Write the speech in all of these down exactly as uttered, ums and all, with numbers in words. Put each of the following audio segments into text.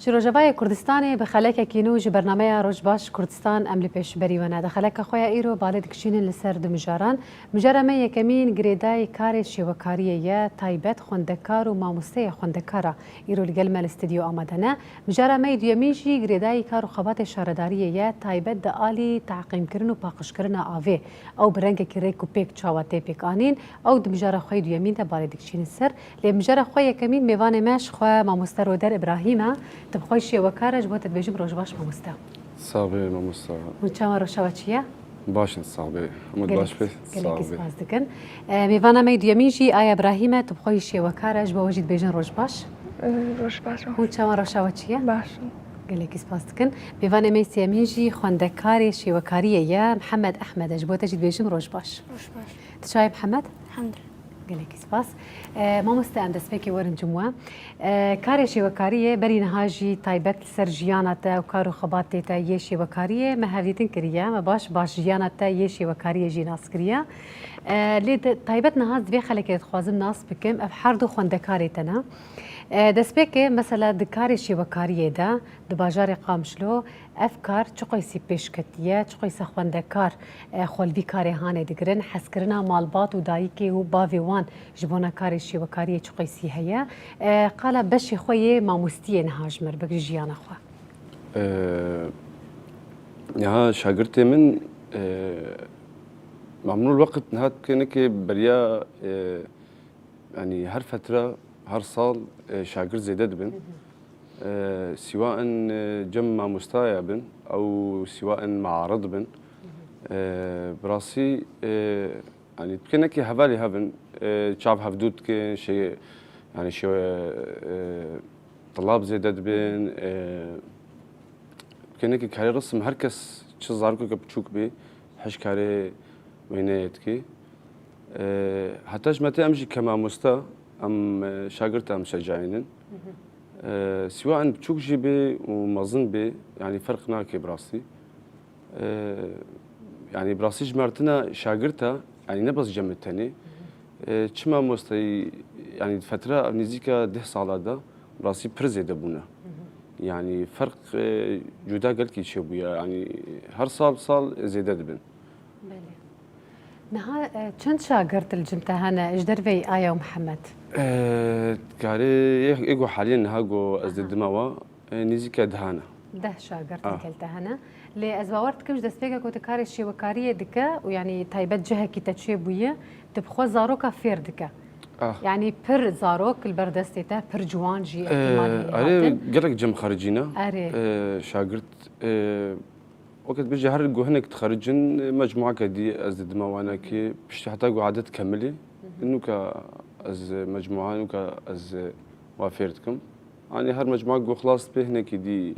Ji Rojavayê Kurdistanê bi xelekekî nû ji bernameya Roj Baş Kurdistan em li pêşberî we ne. Di xeleka xwe ya îro balê dikişînin li ser du mijaran. Mijara me yekemîn girêdayî karê şêwekariyê ye, taybet xwendekar û mamosteyê xwendekara îro li gel me li stûdyo amade ne. Mijara me yê duyemîn jî girêdayî kar û xebatê şaredariyê ye, taybet di alî teqîmkirin û paqijkirina avê. Ew bi rengekî rêk û pêk çawa tê pêkanîn, ew di mijara xwe yê duyemîn de balê dikişînin ser. Lê mijara xwe yekemîn mêvanê me ji xwe mamoste Roder Îbrahîm e. Tu bi xwe şêwekar e, ji bo te dibêjim roj baş mamoste. Sax bê mamoste. Hûn çawa, roja we çi ye? Baş in, sax bê. Hemû baş bê. Gelekî spas dikin. E, mêvana me yê duyemîn jî Aya Îbrahîm e, tu bi xwe yî şêwekar e, ji bo we jî dibêjin roj baş. Roj baş. Hûn çawa, roja we çi ye? Baş in. Gelekî spas dikin. Mêvanê me yê sêyemîn jî xwendekarê şêwekariyê ye, Mihemed Ehmed e, ji bo te jî dibêjim roj baş. Roj baş. Tu çawa yî Mihemed? Elhamdulillah. Gelekî spas. E, mamoste, em destpêkê werin cim we. E, karê şêwekariyê berî niha jî taybet li ser jiyana te û kar û xebatê te yê şêwekariyê me hevdîtin kiriye, me baş baş jiyana te yê şêwekariyê jî nas kiriye. E, lê de, taybet niha di vê xelekê de dixwazim nas bikim, ev her du xwendekarê te ne. E, destpêkê mesela di karê şêwekariyê de, di bajarê Qamişlo, ev kar çi qeysî pêş ketiye, çi qeysa xwendekar, e, xwe li vî karê hanê digirin, hezkirina malbat û dayikê û bavê wan ji bona karê şêwekariyê çi qeysî heye? E, qala beşê xwe yê mamostiyê niha ji min re bigre jiyana xwe. E, niha şagirtê min, e, memnûn weqt niha dikê nekê beriya, e, Yanî her fetre, her sal, e, şagirt zêde dibin. Hı hı. E, sîwa in, e, cem mamostaya bin, ew sîwa in mearid bin. Hı hı. E, bi rastî, e, yanî dikê nekê hevalê hev in, e, çav hevdû dikin, şey, yanî şey, e, tulab zêde dibin, e, Kenekî karê risim her kes çi zarokeke biçûk bê, hej karê wêneyê dikê. E, heta ji me tê em jî ke mamoste, em, e, şagirt em şecayînin. Hı hı. E, sîwa in biçûk jî bê û mezin bê, yanî ferq nake bi rastî. E, yanî bi rastî ji me re tine şagirt e, yanî ne bes cem e tenê. Hı hı. E, çi mamosteyî, yanî di fetre nêzîka deh sala de bi rastî pir zêde bûne. Hı hı. Yanî ferq, e, cuda gelkî çêbûye. Yanî her sal bi sal zêde dibin. Belê. Niha, e, çend şagirt li cem te hene ji derveyî Aya û Mihemed? E, karê yê, yê ku haliyen niha ku ez Aha. didime wa, e, nêzîka deh hene. Deh şagirt Ah. li gel te hene. Lê ez bawer dikim ji destpêkê ku tu karê şêwekariyê dike û yanî taybet cihekî te çêbûye, tu bi xwe zaroka fêr dike. Ah. Yanî pir zarok li ber destê te, pir ciwan jî E, ihtimal heye erê, hatin. Gelek cem xericîne. Erê. E, şagirt, e, wekî dibêje her ku hinek dixericin, e, mecmuake dî ez didime wana ki piştî heta ku adet kemilî, Hı hı. nûka ez mecmua, nûka ez wa fêr dikim. Yanî her mecmuak ku xilas dibe hinekî dî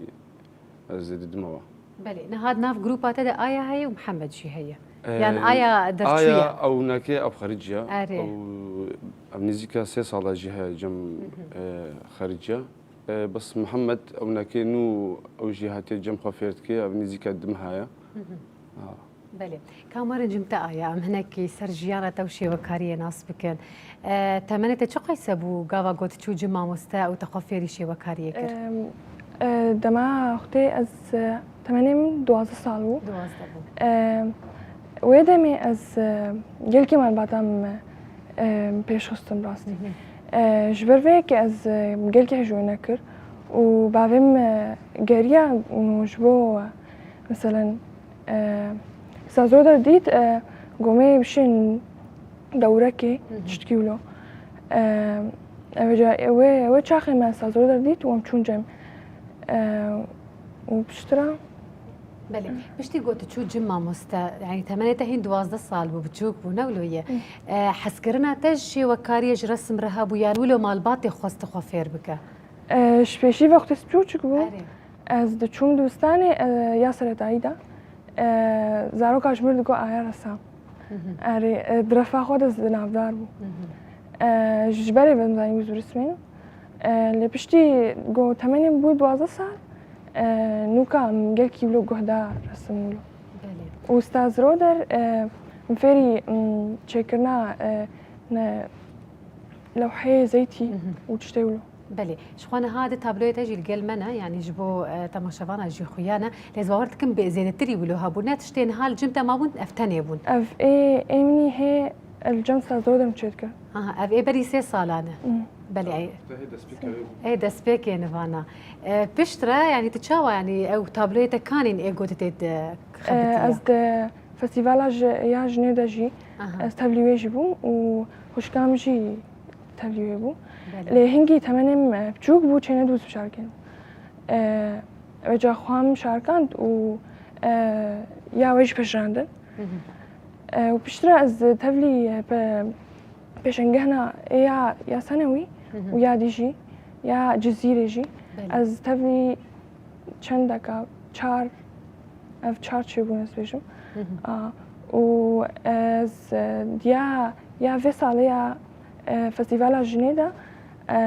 ez didime wa. Belê, niha di nav grûpa te de Aya heye û Mihemed jî heye. Ee, Yan Aya derçûye? Aya ew neke ev xericiya. Erê. Ew, ev nêzîka sê sala jî heye cem, Hı hı. e, xericiya. E, bes Mihemed ew neke nû ew jî hatiye cem xwe fêr dike, ev nêzîka di meha ye. Hı hı. Ha. Belê. Ka em werin cem te Aya, em hinekî ser jiyana te û şêwekariyê nas bikin. E, temenê te çi qeyse bû gava got çû cem mamoste û te xwe fêrî şêwekariyê kir? Em, e, dema xwedê ez, e, temenê min duwazdeh sal bû. Duwazdeh bû. Em, wê demê ez, e, gelkî malbata min, e, pêş xistim rastî. Hı hı. E, ji ber vê yekê ez, e, gelkî hejû nekir û bavê min, e, geriya û ji bo, e, Meselen, e, Sazro derdît, e, gomê bişên dewrekê, Hı hı. tiştkî wilo. E, ev ca, ew ê, ew ê çaxê me Sazro derdît û em çûn cem. E, û piştre. Belê. Piştî got çû cim mamoste, yanî temenê te hîn duwazdeh sal bû, biçûk bû, ne wilo ye. Hı. E, hezkirina te ji şêwekariyê, ji resim re hebû, yan wilo malbatê xwest xwe fêr bike? E, ji pêşî vextê biçûçik bû. Erê. Ez diçûm dibistanê, e, ya seretayî de, e, zaroka ji mir digot Aya ressam. Hı hı. Erê, e, di refa xwe de ez di navdar bû. Hı hı. E, ji berê ve zanîbû zû rismînim. E, lê piştî ku temenê min bû duwazdeh sal, e, nûka em gelkî wilo guhdar resim wilo. Belê. Û Ustaz Roder, e, min fêrî, m, çêkirina, e, ne, lewheyê zeytî Hı hı. û tiştê wilo. Belê, ji xwe niha di tabloyê te jî li gel me ne, yanî ji bo, e, temaşevana jî xuya ne. Lê ez bawer dikim bi zêdetirî wilo hebûne, tiştê niha li cem te mabûn, ev tenê bûn. Ev ê, ê min î hê li cem Sazro de min çêdikir. Aha, ev ê berî sê salan e. Hmm. Belê, ey. Te hê destpêkê wê bû. Ê destpêkê nivana. E, piştre, yanî tu çawa, yanî ew tabloyê te kanîn ê gotê tê de xebitiye? Ez di festîvala ji, ya jinê de jî, aha, ez tevlî wê jî bûm û xwişka min jî tevlî wê bû. Belê. Lê hingî temenê min, e, biçûk bû, çênedibû ez bişarikînim. E, Ew ca xwe min şarikand û, e, ya wê jî pejirandin. Hı hı. E, û piştre ez tevlî, e, pe-, pêşengehna ê ya, ya Senewî, hı hı, û ya dî jî, ya Cizîrê jî. Belê. Ez tevlî çend deka, çar, ev çar çêbûn ez bêjim. Hı hı. A, û ez, e, ya, ya vê salê ya, e, festîvala jinê de, e,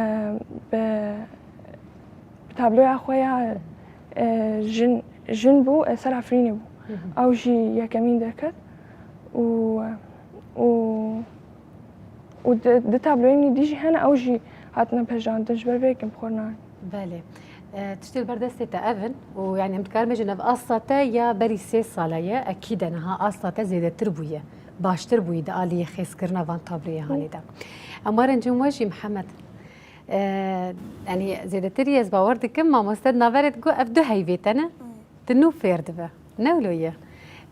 bi, bi tabloya xwe ya, e, jin, jin bû, e, ser Efrînê bû. Hı hı. Ew jî yekemîn derket û, û, û di, di tabloyên min dî jî hene, ew jî hatine pejirandin, ji ber vê yekem bi xwe re nayên. Belê. E, tiştê li ber destê te ev in û, yanî, em dikarin bêjin ev asta te ya berî sê sala ye, ekîd e niha asta te zêdetir bûye, baştir bûyî di aliyê xêzkirina van tabloyê hanê de. Em werin cem we jî Mihemed. E, yanî zêdetirî ez bawer dikim, mamoste di naverê digot ev du heyvê te ne, tu nû fêr dibe. Ne wilo ye?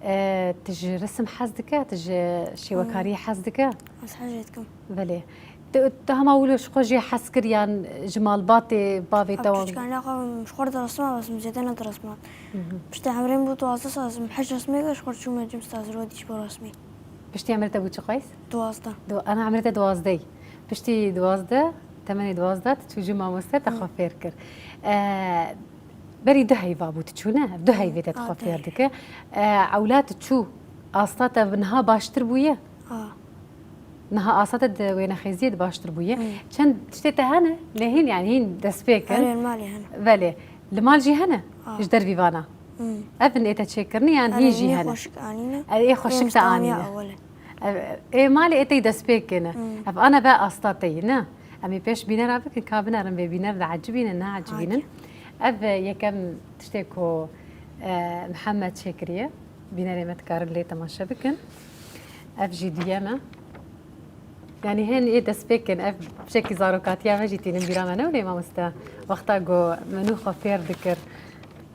E, tu ji resim hez dike, tu ji şêwekariyê hez dike? Ez hez jê dikim. Belê. Tu, tu hema wilo ji xwe jê hez kir yan ji malbatê bavê te wan? Piçûkane xwe ji xwe re diresma, bes min zêde nediresma. Mhm. Piştî emrê min bû duwazdeh sal, ez min heşt resmê kir, ji xwe re çûme cem Staziro dî ji bo resmî. Piştî emrê te bû çi qeys? Duwazdeh. Du-, ana emrê te duwazdeh. Piştî duwazdeh, temenê duwazdeh tu çû cem mamoste te xwe fêr kir. E, Berî du heyva bû tu çû ne? Du heyvê te dixwe fêr dike. E, ewla tu çû asta te bi niha baştir bûye? A. Niha asta te di wênexêziyê de baştir bûye. Çend tiştê te hene? Lê hîn, yanî hîn destpêk in. Erê, li malê hene. Belê. Li mal jî hene? A. Ji dervî vana? Ev in ê te çêkirinî yan hîn jî hene? Erê, xweşik anîne. Ê xweşik te anîne. Ev, ê malê ê te yî destpêk kene. Ev ana ve asta te yî, ne? Em ê pêş bînera bikin, ka binerin vê bîner de ecibînin, neecibînin. Ev, e, yekem tiştê ku, e, Mihemed çêkiriye. Bînerê me dikarin lê temaşe bikin. Ev jî duyem e. Yanî hên ê destpêk kin, ev tiştekî zarokatiya me jî tînin bîra me ne wile mamoste? Wexta ku me nû xwe fêr dikir.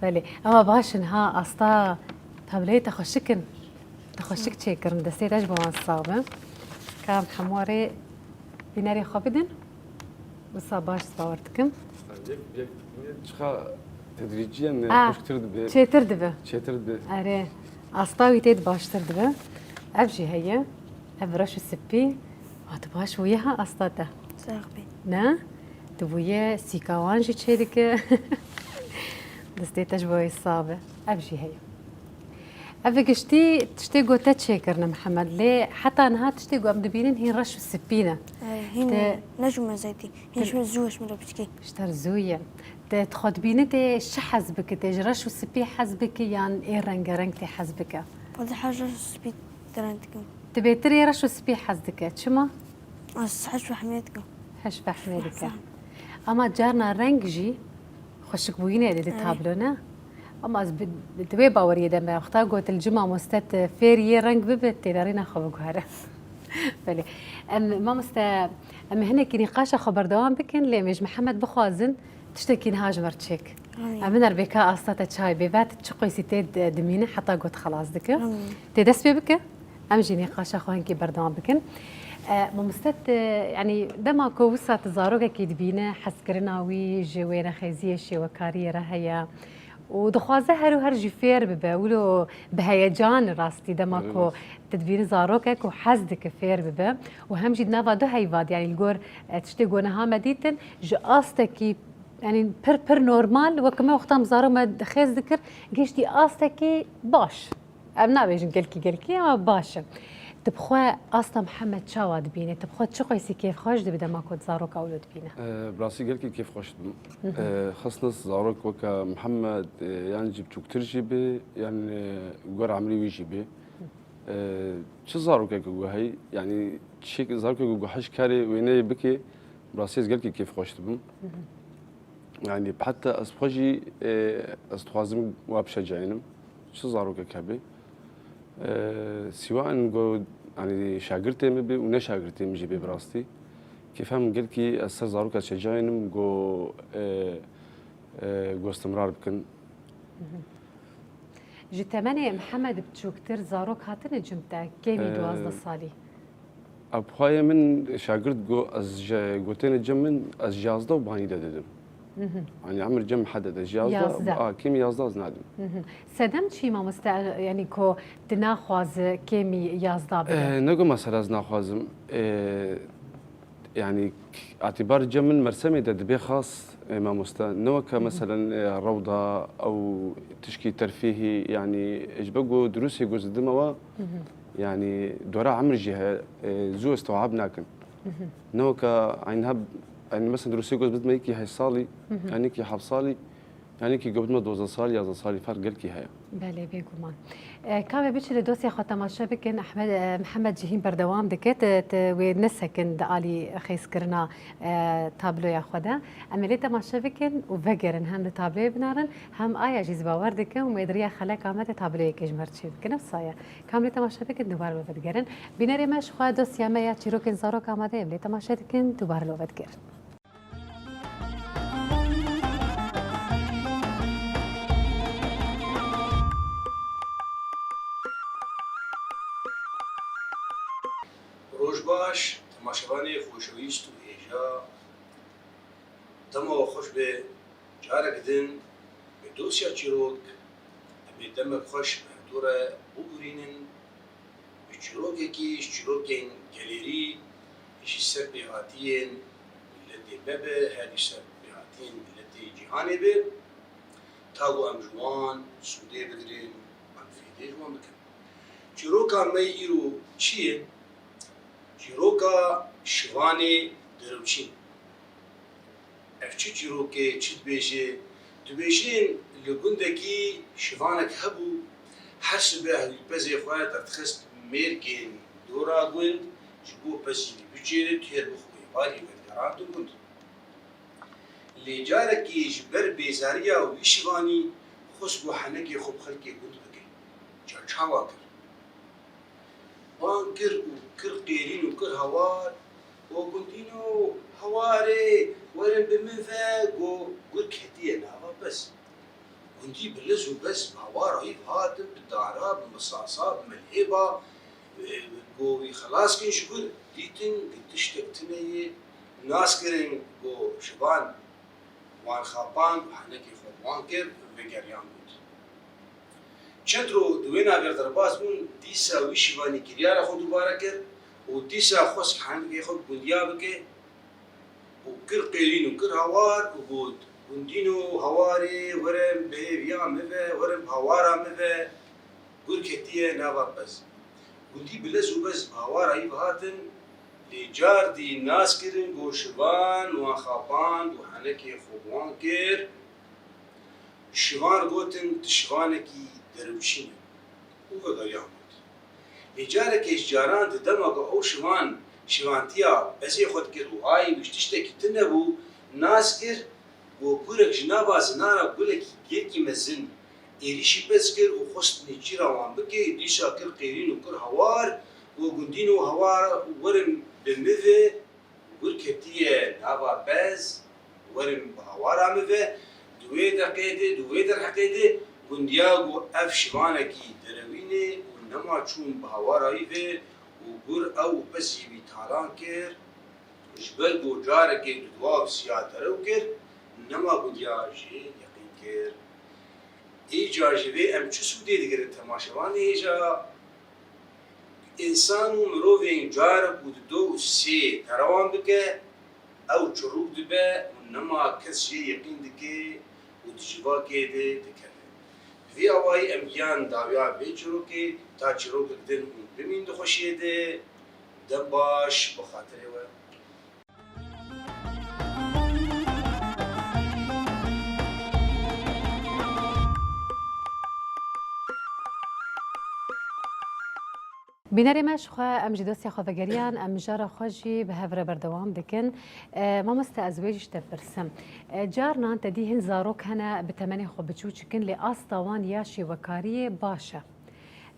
Belê. Ema baş in ha asta tabloyê te xweşik in. Te xweşik çêkirin, destê te ji bo wan sax be. Ka em hemû warê bînerê xwe bidin. Wisa baş bawer dikim. Yek, yek, yek çiqa tedrîciyen, e, xweştir dibe. Çêtir dibe. Çêtir dibe. Erê, asta wî tê di baştir dibe. Ev jî heye. Ev reş û spî. Ha, tu baş bûye ha asta te. Sax bî. Ne? Tu bûye sîka wan jî çêdike. Destê te ji bo wê sax be. Ev jî heye. Ev giştî tiştê ku te çêkirine Mihemed, lê heta niha tiştê ku em dibînin hîn reş û spî ne. Erê, hîn ne ji me zêdî, hîn ji me zû e, ji me re piçkî. Ji te re zû ye. Te, tu xwe dibînî tê çi hez bike, tê ji reş û spî hez bike yan ê rengereng tê hez bike? Xwedî hez reş û spî dirend dikim. Tu bêtir ê reş û spî hez dike. Çima? Ez hez fehmê dikim. Hez fehmê dike. Ama carna reng jî xweşikbûyînê dide tablo, ne? Ama ez bi, di wê baweriyê de me. Wexta got li cim mamoste tu fêrî yê reng bibe, têdarîna xwe biguhere. Belê. Em, mamoste, em ê hinekî nîqaşa xwe berdewam bikin, lê em ê ji Mihemed bixwazin tiştekî niha ji me re çêk. Em biner bê ka asta te çay bê, vet çi qeysî tê di-, dimîne heta got xelas dike. Tê dest pê bike. Em jî nîqaşa xwe hinkî berdewam bikin. E, mamoste, tu, yanî dema ku wisa tu zarokekî dibîne, hezkirina wî ji wênexêziyê, şêwekariyê re heye û dixwaze her û her jî fêr bibe, wilo bi heyecan rastî dema ku tu dibînî zarokek û hez dike fêr bibe û hem jî di nava du heyva de, yanî li gor, e, tiştê ku niha me dîtin, ji astekî, yanî pir pir normal, weke me wexta em zarok me xêz dikir, gihiştî astekî baş. Em nabêjin gelkî gelkî, ama baş e. Tu bi xwe asta Mihemed çawa dibînî? Tu bi xwe çi qeysî kêfxweş dibî dema ku tu zaroka wilo dibînî? E, bi rastî gelkî kêfxweş dibim. E, xisnis zarok weke Mihemed, e, yan jî biçûktir jî bê, yan, e, gor emrî wî jî bê. E, çi zarokeke ku heyî, yanî çi zarokeke ku hej karê wêneyê bike, Bi rastî ez gelkî kêfxweş dibim. Yanî heta ez xwe jî, e, ez dixwazim wa bişeceyînim. Çi zarokek hebe. E, sîwa in go, yanî şagirtê min be û ne şagirtê min jî be bi rastî. Kêfa min gelkî ez ser zaroka şeceyînim go, e, e, go istimrar bikin. Ji temenê Mihemed biçûktir zarok hatine cem te, kêmî Ee, duwazdeh salî? Ev xweyê min şagirt got, ez ji gotêne cem min, ez ji yazdeh û banî de didim. Yanî emir cem hede de ji yazdeh, Yazdeh. A, kêmî yazdeh ez nadim. Sedem çi mamoste, yanî ku tu naxwazi kêmî yazdeh bide? Ee, ne go mesela ez naxwazim. Ee, Yanî, etibar cem min Mersemê de dibe xas, e, mamoste. Ne weke, meselen, e, Rewda ew tişkî terfîhî, yanî, ji ber ku durusê ku zidime wa, yanî, dora emir jî he, e, zû estewab nakin. Ne weke, eyn heb, eyn, meselen, durusê ku bidime yekî heşt salî, yanî yekî heft salî, Yanî kî gotime dozdeh salî, yazdeh salî ferq gelkî heye. Belê, bêguman. E, ka me biçin li dosyê xwe temaşe bikin, Ehmed, e, Mihemed jî hîn berdewam dike, te, te wê nesekin di alî xêzkirina, e, tabloya xwe de. Em ê lê temaşe bikin û vegerin, hem li tabloyê binarin, hem aya jî ez bawer dikim, wê di riya xeleka me de tabloyekê ji me re çêbikin. Ev saye. Ka em lê temaşe bikin, dubar bi vedigerin. Bînerê me ji xwe dosya me ya çîrokên zarok amade ye, em lê temaşe dikin, dubar li we vedigerin. Roj baş, temaşevanê xoşewîst û hêja. Dema we xweş be, carek din bi dosya çîrok, em ê demek xweş bi hevdû re bibûrînin. Bi çîrokekî ji çîrokên gelêrî, ji ser pêhatiyên miletê me be, her ji ser pêhatiyên miletê cîhanê be, ta ku em ji wan sûdê bigirin, em fêdê ji wan bikin. Çîroka me îro çi ye? Çîroka şivanê derewçîn. Ev çi çîrok e, çi dibêje? Dibêjin li gundekî şivanek hebû, her sibe ew pezê xwe derdixist mêrgên dora gund, ji bo pezî wî biçêrit, têr bixwe êvarî vedigerandin gund. Lê carekî ji ber bêzariya wî şivanî xwest ku henekê xwe bi xelkê gund bike. Ca çawa kir? Wan kir û kir qêrîn û kir hawar, got, "Gundîno, hawarê, werin bi min ve," got, gur ketiye nava pez. Gundî bi lez û bez bi hawara wî ve hatin, bi dara, bi misasa, bi melhêba, e, got, "Wî xelas kin ji gur." Dîtin, got, "Tiştek tune ye, nas kirin," got, "Şivan." Wan xapand û henekê xwe bi wan kir, vegeriyan gund. Çend roj di wê navê re derbas bûn, dîsa wî şivanî kiryara xwe dubare kir û dîsa xwest henekê xwe bi gundiya bike û kir qêrîn û kir hawar û got, "Gundîno, hawarê, were bi hêviya min ve, were bi hawara min ve." Gur ketiye nava pez. Gundî bi lez û bez bi hawara wî ve hatin, lê car dî nas kirin, got, "Şivan." Wan xapand û henekê xwe bi wan kir. Şivan gotin, "Tu şivanekî derewçîn î." Û vegeriyan gund. Lê carekê ji caran di dema ku ew şivan şivantiya pezê xwe dikir û ayê wî ji tiştekî tune bû, nas kir, got, "Gurek ji nava zinara gulekî gelkî mezin êrîşî pez kir û xwest nêçîra wan bike, dîsa kir qêrîn û kir hawar, got, 'Gundîno, hawar werin bi min ve.' Gur ketiye nava pez, werin bi hawara min ve. Di wê deqê de, di wê derheqê de gundiya got, 'Ev şivanekî derewîn e û nema çûn bi hawara wî ve.' Û gur ew û pezî wî talan kir. Ji ber ku carekê di dua bi siya derew kir, nema gundiya jê yeqîn kir. Îcar ji vê em çi sûdê digirin temaşevanê hêja? Însan û mirovên carek ku di do û sê derewan bike, ew çirûk dibe û nema kes jê yeqîn dike û di civakê de dikeve. Bi vî awayî em gihan dawiya vê çîrokê, ta çîrokek din hûn bimîn di xweşiyê de. Dem baş, bi xatirê we. Bînerê me ji xwe, em ji dostiya xwe vegeriyan, em mijara xwe jî bi hev re berdewam dikin. E, mamoste, ez wê jî ji te pirsim. E, carnan te dî hin zarok hene bi temenê xwe biçûçik in, lê asta wan ya şêwekariyê baş e.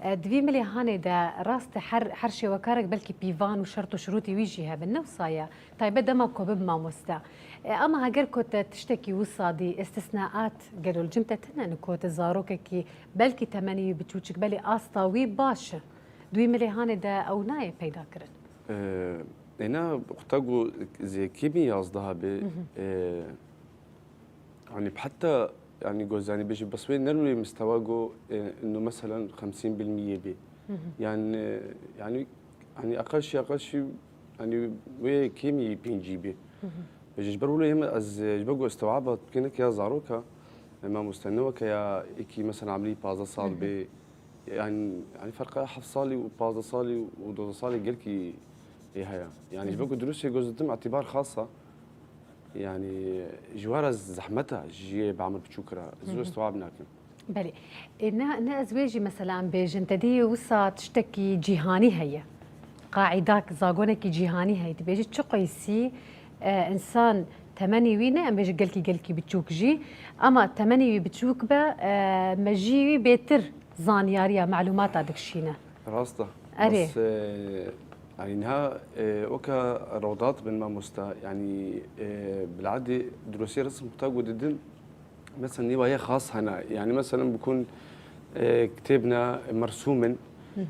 E, di vî milê hanê de rast e her, her şêwekarek belkî pîvan û şert û şirûtî wî jî hebin, ne wisa ye? Taybet dema ku bib mamoste. E, ama heger ku te tiştekî wisa dî, istisnaat, gelo li cem te tune ne ku te zarokekî belkî temenê wî biçûçik, belê asta wî baş e. Di wî milê hanê de ew nayê peyda kirin. E, êna xwe ta ku zêkî bin yazdeh be, e, Yanî heta, yanî gozanî bêjî bes wê nerûyê mistewa go, e, ino meselen xemsîn bil miyê bê. Yanî, yanî, yanî eqel şî, eqel şî, yanî wê kêmî pêncî bê. Bêjî ji ber wilo yeme ez, e, ji ber go istewaba kênek ya zaroka, e, mamoste ne weke ya êkî meselen emrî pazdeh sal bê, yanî, yanî ferqa heft salî û pazdeh salî û dozdeh salî gelkî ê heye. Yanî ji ber go dirûsê go zidim îtîbar xas e. Yanî ji we re zehmet e, ji yê bi emir biçûk re zû estewab nakin. Belê. Ê, ne, ne ez wê jî mesela em bêjin, te dî wisa tiştekî cîhanî heye. Qaîdak, zagonekî cîhanî heye. Dibêjî çi qeysî, e, însan temenî wî ne, em bêjin gelkî, gelkî biçûk jî. Ama temenî wî biçûk be, e, mejî wî bêtir zanyariya, melûmata dikişîne. Rast e. Erê. Bes, e, yanî niha, e, weke rewdat bin mamosta, yanî, e, bil'adê dirosê resim kuta ku didin, mesela nêwa yê xas hene. Yanî mesela bikun, e, kitêb ne mersûm in,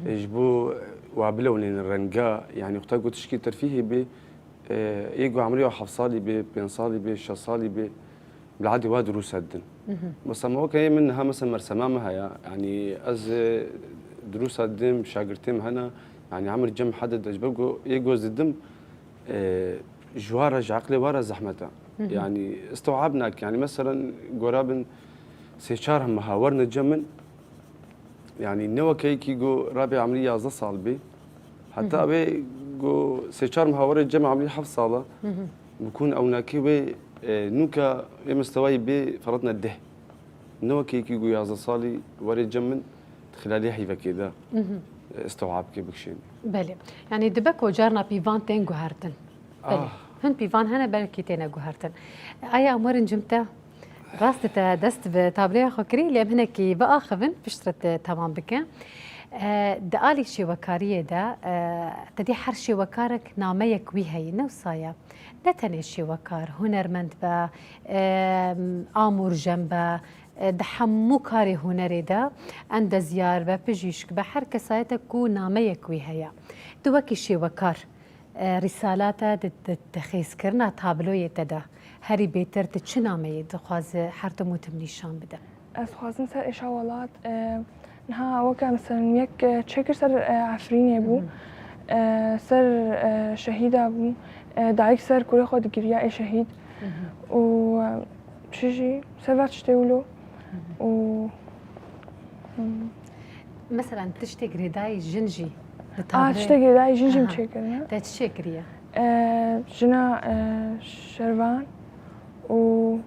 e, ji bo wa bilewnên renga, yanî kuta ku tişkî terfîhê bê, e, yê ku emrê wa heft salî bê, pênc salî bê, şeş salî bê, Bil'adê wa dirûsa didin. Mesela me weke yê min niha mesela mersema me heye. Yanî ez, e, dirûsa didim, şagirtê me hene. Yanî emir cem hede de ji ber go, yê goz didim, e, ji wa re, ji eqlê wa re zehmet e. Yanî istewab nake. Yanî meselen gora bin sê çar meha werne cem min, Yanî ne weke yekî ku rabê emrî yazdeh sal bî. Heta wê ku sê çar meha were cem emrî heft sal e. Bikun ewnakê wê, e, nûka wê mistewayî bê feretne deh. Ne weke yekî ku yazdeh salî were cem min di xilaliya heyvekê de, e, istewab ke bikişênî. Belê. Yanî dibe ku carna pîvan tên guhertin. Belê. Ah. Hin pîvan hene belkî têne guhertin. Aya em werin cim te. Rast e te dest bi tabloya xwe kirî, lê em hinekî biaxivin, piştre te temam bike. E, di alî şêwekariyê de, e, te dî her şêwekarek nameyek wî heye, ne wisa ye? Ne tenê şêwekar, hunermend be, e, amûrjen be, e, di hemû karê hunerê de, endezyar be, pijîşk be, her kesayetek ku nameyek wî heye. Tu wekî şêwekar, E, rîsala te di, di, di xêzkirina tabloyê te de herî bêtir tu çi nameyê dixwaze her tim û tim nîşan bide? Ez dixwazim ser êşa welat, e, niha weke, mesela, yek, e, çêkir ser, e, Efrînê bû, e, ser, e, şehîda bû, e, dayik ser kurê xwe digiriya ê şehîd û, e, çi jî ser va tiştê wilo û, hmm. Mesela tiştê girêdayî jin jî di A, tablê. Tiştê girêdayî jin jî çêkirine. Te çi çêkiriye? E, jina, e, şervan û,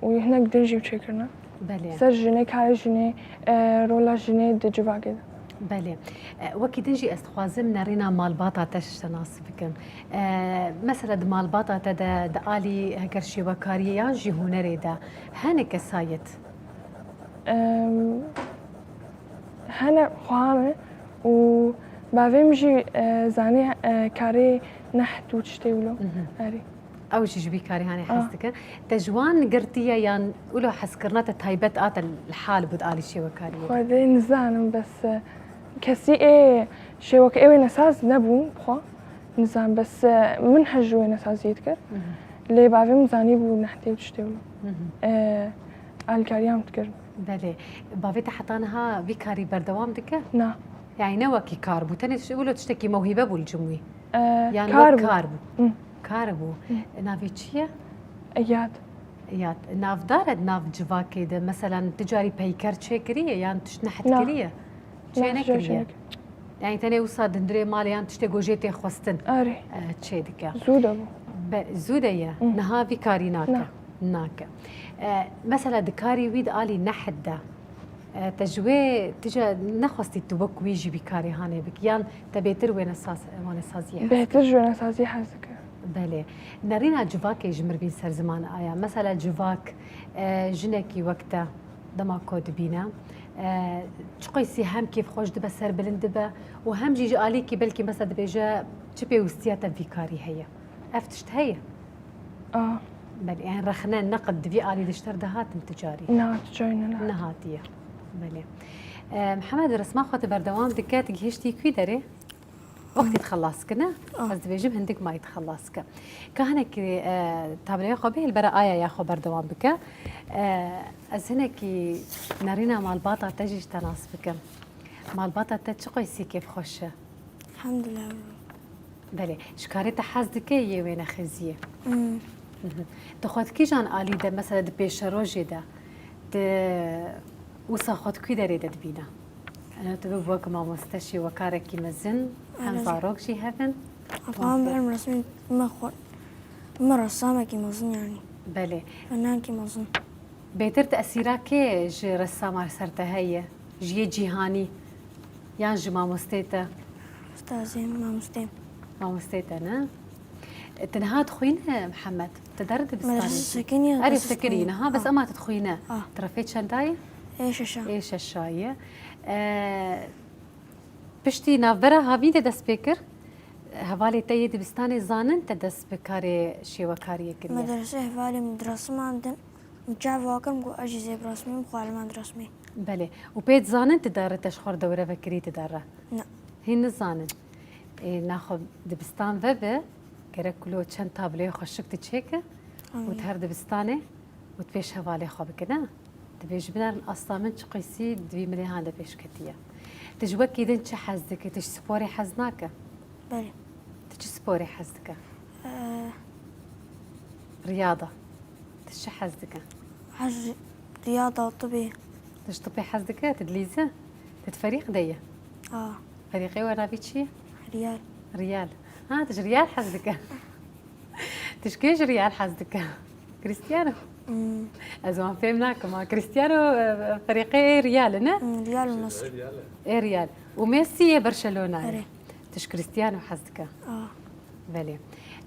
û hinek din jî çêkirine. Belê. Ser jinê, karê jinê, e, rola jinê di civakê de. Belê. E, wekî din jî ez dixwazim nerîna malbata te şişte nas bikim. E, mesela di malbata te de, di alî heger şêwekariyê yan jî hunerê de hene kesayet? Em, hene xweha me û bavê min jî, e, zanî, e, karê neht û tiştê wilo. Erê. Ew jî ji vî karî hanê hez dikin. Te ji wan girtiye yan wilo hezkirina te taybet a te li hal bû di alî şêwekariyê? Xwedê nizanim, bes, e, kesî ê şêweke ê wênesaz nebûn bi xwe. Nizanim, bes, e, min hez ji wênesaziyê dikir. Lê bavê min zanîbû nehtê û tiştê wilo. E, alîkariya min dikir. Belê. Bavê te heta niha vî karî berdewam dike? Na. Yani ne wekî kar bû, tenê wilo tiştekî mewhîbe bû li cim wî? E, yan kar wek bû. Kar bû. Hı. Kar bû. Hı. Navê çi ye? Eyad. Eyad. Navdar e di nav civakê de, meselan, tu carî peyker çêkiriye yan tişt nehet kiriye? Na. Çê nekiriye. Yani tenê wisa di hundirê malê yan tiştê gojê tê xwestin, e, çê dike. Zû de bû. Be, zû de ye. Hı. Niha vî karî nake. Na. Nake. E, mesela di karî wî di alî nehet de, E, te ji wê tije nexwestî tu wek wî jî vî karî hanê bikî, yan te bêtir wênesaz-, wanesaziyê hez Bêhtir ji wênesaziyê hez dike. Belê. Nerîna civakê ji mir bîn ser ziman aya. Mesela civak, e, jinekî wek te dema ku dibîne, e, çiqasî hem kêfxweş dibe, serbilind dibe û hem jî ji alîkî belkî mesela dibêje çi pêwîstiya te vî karî heye. Ev tişt heye? A, Belê, yani rexne, neqd di vî alî de ji te re dihatin ti carî? Na, tu carî ne. Nehatiye. Belê. E, Mihemed, resma xwe tu berdewam dike, tu gihiştî kwî derê? Wextî dixelas kine, Ah. ez dibêjim hindik mayî dixelas ke. Ka hinekî, e, tabloya xwe bê, li bera aya ya xwe berdewam bike. E, ez hinekî nerîna malbata te jî ji te nas bikim. Malbata te çi qeysî kêfxweş e? Elhamdulillah. Belê, ji karê te hez dike yê wênexêziyê? Hmm. Mhm. Tu xwe di kîjan alî de, mesela di pêşerojê de, tu wisa xwe di kwî derê de dibîne? Eno tu bibû wek mamoste şêwekarekî mezin, hem Öyle. Zarok jî hebin. Afan benim resmim, me xwe, me ressamekî mezin yani. Belê. Fennankî mezin. Bêtir tesîra kê ji ressama ser te heye? Ji yê cîhanî yan ji mamostê te? Ustazê, mamostê. Mamostê te ne? E, tu niha dixwîne Mihemed? Tu der dibistanê? Medrese sekinî ya, Erê dest sekinî, dixwîne. niha bes Ah. ema tu dixwîne. Ah. Tu refê çendayê? Ê şeşa. Ê şeşayê. E, piştî navbera havî de dest pê kir. Hevalê te yê dibistanê zanin te dest bi karê şêwekariyê kiriye? Medrese hevalê min dirasman din. Min çav wakirim ku ez jî zê birasmîm, xwe li man dirasmî. Belê. Û pê dizanin tu dare te ji xwe re dewre vekirî tu dare? Ne. Hîn nizanin. Ê, naxwe dibistan vebe, gerek ku lo çend tabloyê xweşik tu çêke û tu her dibistanê û tu pêş hevalê xwe bike, ne? Dibê ji binerin asta min çi qeysî di vî milê han de pêş ketiye. Tu ji wekî din çi hez dike? Tu ji sporê hez nake? Belê. Tu çi sporê hez dike? Ee, Riyada. Tu çi hez dike? Ez riyada, tibê. Tu ji tibê hez dike? Tu dilîze? Tu di ferîq de ye? A, Ferîqê we navî çi ye? Riyal. Riyal. Ha, tu ji Riyal hez dike. Tu ji kê ji Riyal hez dike? Cristiano. Hmm. Ez wan fêm nakim ha. Cristiano, e, ferîqê Riyal e, ne? Hmm, Riyal û Nasr. Ê Riyal. Û Messi yê Barcelona ye. Erê. Tu ji Cristiano hez dike. A. Belê.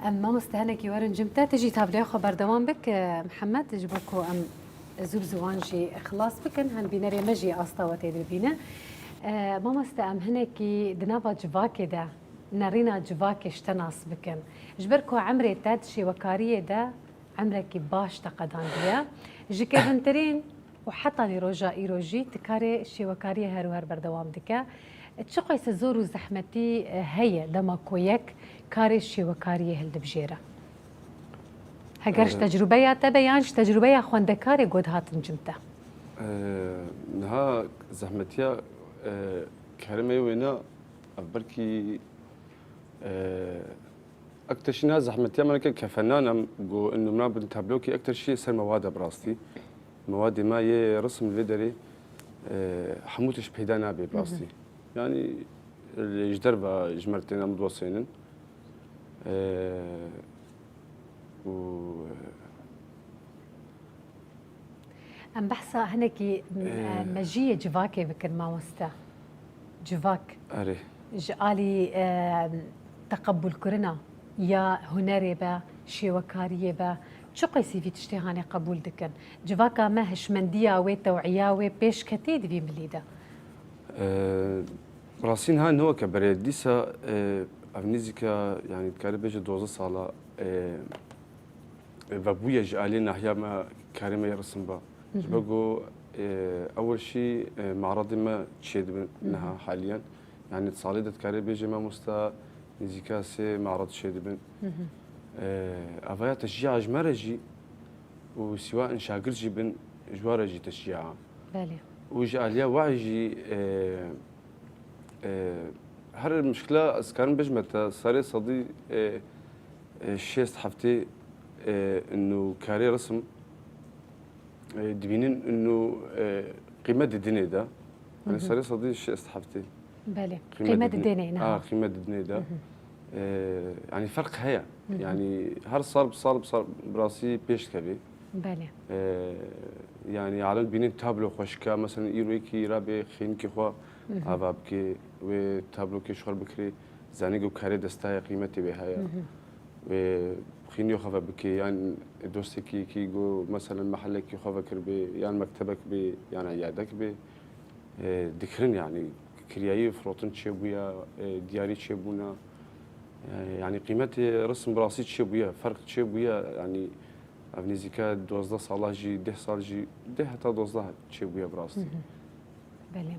Em mamoste hinekî werin cim te, tu jî tabloya xwe berdewam bik, e, Mihemed, ji bo ku em zû bi zû wan jî xilas bikin, hem bînerê me jî asta we tê dibîne. E, mamoste, em hinekî di nava civakê de, nerîna civakê ji te nas bikin. Ji ber ku emrê te di şêwekariyê de emrekî baş te qedandiye. Ji kevintirîn û hetanî roja îro jî tu karê şêwekariyê her û her berdewam dike. Çi qeyse zor û zehmetî, e, heye dema ku yek karê şêwekariyê hildibijêre? Heger ji E, tecrûbeya te be yan ji tecrûbeya xwendekarê ku dihatin cim te? E, niha zehmetiya, e, karê me yê wêne, ev belkî, e, ektir şî niha zehmetiya me neke kefenan em, ku inu min bin tablokî ektir şî ser mewada bi rastî. Mewadê me yê risim li vê derê, e, hemû tişt peyda nabe bi rastî. Yanî, e, ji derve ji me re tên em diwesênin. E, û, e, Em behsa hinekî, m, Ee. mejiyê civakê bikin, mamoste. Civak. Erê. Ji alî, e, teqebûlkirina ya hunerê be, şêwekariyê be, çi qeysî vî tiştê hanê qebûl dikin? Civaka me hişmendiya wê, tew'iya wê pêş ketî di vî milî de? Ee, rastî niha ne weke berê. Dîsa, e, ev nîzîka, yanî dikarî bêje dozdeh sala, e, vebûye ji aliyê nahiya me karê me yê risim ba. Ji ber ku, e, ewil şî, e, maradê me çêdibin niha haliyen. Yanî di salê de dikarê bêje mamosta nîzîka sê marad çêdibin. E, evaya teşciya ji me re jî û sîwa in şagird jî bin ji we re jî teşciya. Belê. Û ji aliya we jî, e, e, her mişkila ez karim bêjime te serê sedî, e, e, şêst heftê, e, inu karê risim, e, dibînin inu, e, qîmet didinê de. Yanî serê sedî şêst heftê. Belê. Qîmet didinê niha. Ha, qîmet didinê de. E, yanî ferq heye. Yanî her sal bi sal bi sal bi rastî pêş dikevê. Belê. E, yanî alin bînin tablo xweşika, mesela îro yekî îra bê xînikê xwe ava bikê, wê tablokê ji xwe bikirê, zanî ku karê desta ye, qîmetê wê heye. Wê xîniyê xwe ve bikê, yan dostekî yekî ku, mesela mehelekî xwe vekiribê, yan mektebek bê, yan eyadek bê. E, dikirin, yanî kiryayî firotin çêbûye, e, diyarî çêbûne. E, yanî qîmetê risim bi rastî çêbûye, ferq çêbûye, yanî ev nêzîka dozdeh sala jî, deh sal jî, deh heta dozdeh çêbûye bi rastî. Belê.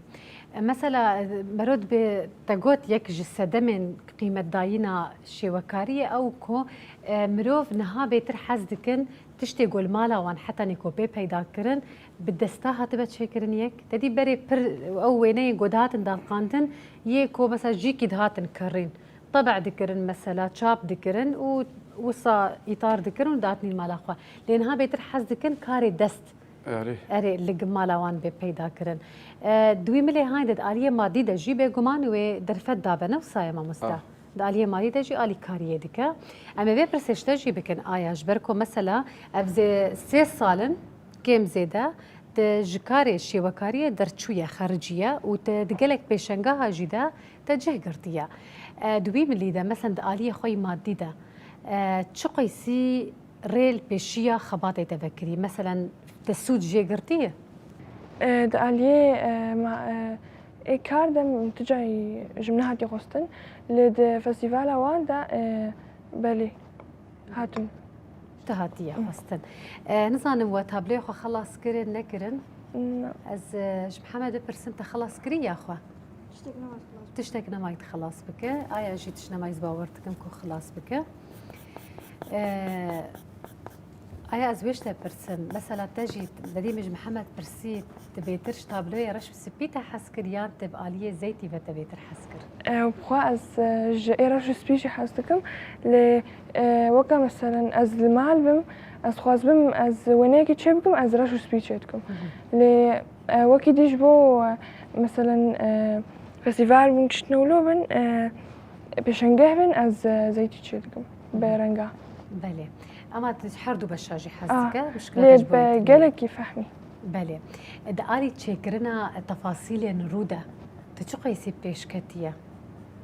E, mesela, e, Merod bi te got yek ji sedemên qîmetdayîna şêwekariyê ew ku, e, mirov niha bêtir hez dikin tiştê ku li mala wan hetanî ku bê peyda kirin, bi desta hatibe çêkirin yek. Te dî berê pir ew wêneyên ku dihatin daqandin, yê ku mesela jîkî dihatin kirîn. Tebe dikirin mesela, çap dikirin û wisa îtar dikirin û dihatinîn mala xwe. Lê niha bêtir hez dikin karê dest. Erê. Erê, li mala wan bê peyda kirin. E, di wî milê hayndê di aliyê madî de jî bêguman wê derfet dabe, ne wisa ye mamoste? Ah. Di aliyê madî de jî alîkariyê dike. Em ê vê pirsê ji te jî bikin, aya ji ber ku mesela ev zê sê sal in, kêm zêde, te ji karê şêwekariyê derçûye, xericiye û te di gelek pêşengeha jî de te cih girtiye. E, di wî milî de, mesela di aliyê xwe yî madî de, e, çi qeysî rê li pêşiya xebatê te vekirî? Meselen, te sûd jê girtiye? E, di aliyê, e, ma, e, ê kar de min tu carî ji min hatiye xwestin. Lê di festîvala wan de, e, belê, hatim. Tu hatiye xwestin. E, nizanim we tabloyê xwe xelas kirin, nekirin? Na. Ez, e, ji Mihemed bipirsim, te xelas kiriye xwe? Tiştek nema xelas. Tiştek nema xelas bike. Aya jî tişt nema ez bawer dikim ku xelas bike. Ee, aya ez wê ji te pirsim. Mesela te jî, berî min ji Mihemed pirsî, tu bêtir ji tabloyê reş û spî te hez kir yan te bi aliyê zeytî ve te bêtir hez kir? Ew, bi xwe ez, e, ji ê reş û spî jî hez dikim. Lê, e, weke meselen ez li mal bim, ez xwazbim ez wêneyekî çê bikim, ez reş û spî çê dikim. Lê E, wekî dî ji bo, e, meselen, e, festîval bin, tiştine wilo bin, e, pêşengeh bin, ez, e, zeytî çê dikim. Bi renga. Belê. Ama tu ji her du beşa jî hez Ah, dike, muşkilata ji lê bo bi yê tune. Gelekî fehmî. Belê. Di alî çêkirina tefasîlên rû de, tu çi qeysî pêşketiye?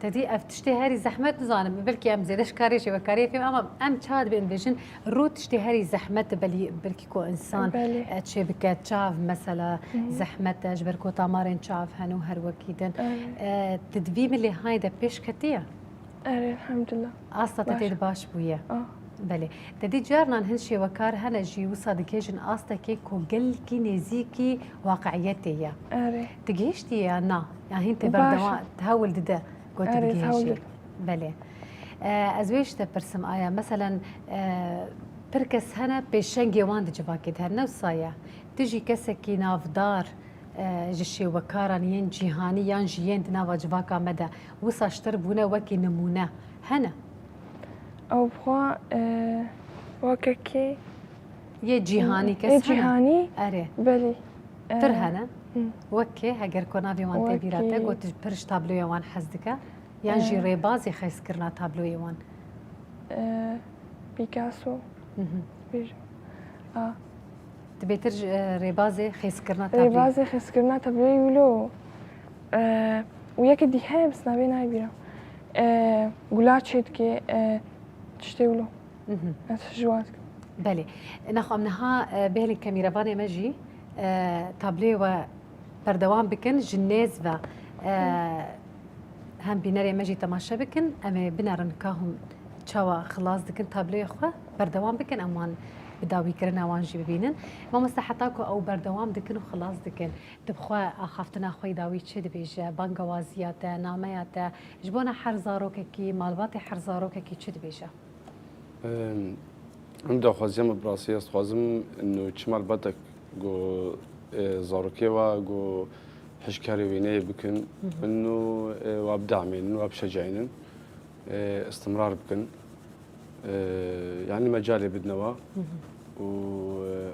Te dî ev tiştê herî zehmet nizanim, belkî em zêde ji karê şêwekariyê fêm, ama em çawa dibên dibêjin, rû tiştê herî zehmet e, belî, belkî ku insan Belê. e, çê bike, çav mesela Mhm. zehmet e, ji ber ku tamarên çav hene û her wekî din. Erê. E, tu di vî milê hayê de pêş ketiye? Erê, elhamdulillah. Asta te Baş. tê de baş bûye? Ah. Belê. Te dî carinan hin şêwekar hene jî wisa dikêjin astekê ku gelkî nêzîkî waqi'iyetê ye. Erê. Tu gihiştiye ya na? Ya hîn tê Baş. berdewam, tu hewl dide ku tu Erê, bigihîjî? hewl didim. Belê. E, ez wê ji te pirsim, aya, meselen, e, pir kes hene pêşengê wan di civakê de hene, ne wisa ye? Tu jî kesekî navdar, e, ji şêwekaran yên cîhanî yan jî yên di nava civaka me de wisa ji te re bûne wekî nimûne hene? Ew bi xwe, e, weke kê? Yê cîhanî kes Yê hene? cîhanî? Erê. Belê. Pir E, hene? hı. Wek kê, heger ku navê wan tê bîra te, Wekî- got tu pir ji tabloya wan hez dike? Yan jî E. rêbazê xezkirina tabloyê wan? E, Picasso. Mhm. Bêjim. A. Tu bêtir ji, e, rêbazê xezkirina tabloyê? Rêbazê xezkirina tabloyê wilo. E, û yekê dî heye, bi navê nayê bîra. E, gula çê dike, e, tiştê wilo. Mhm. Ez ji wan dikim. Belê. Naxwe em niha, e, bêhêlin ke mîrevanê me jî, e, tablê we berdewam bikin, ji nêz ve, e, hem bînerê me jî temaşe bikin. Em ê binerin ka hûn çawa xilas dikin tablê xwe, berdewam bikin, em wan bi dawîkirina wan jî bibînin. Mamoste, heta ku ew berdewam dikin û xilas dikin, tu bi xwe axaftina xwe yî dawî çi dibêje? Bangewaziya te, nameya te, ji bona her zarokekî, malbatê her zarokekî çi dibêje? Em, em daxwaziya me bi rastî ez dixwazim ino çi malbatek go, e, zarokê wa go hişkarê wêneyê bikin, Mhm. ino, e, wa bidamênin, wa bişecayînin, e, istimrar bikin. E, yanî mecalê bidine wa. Mhm. Û,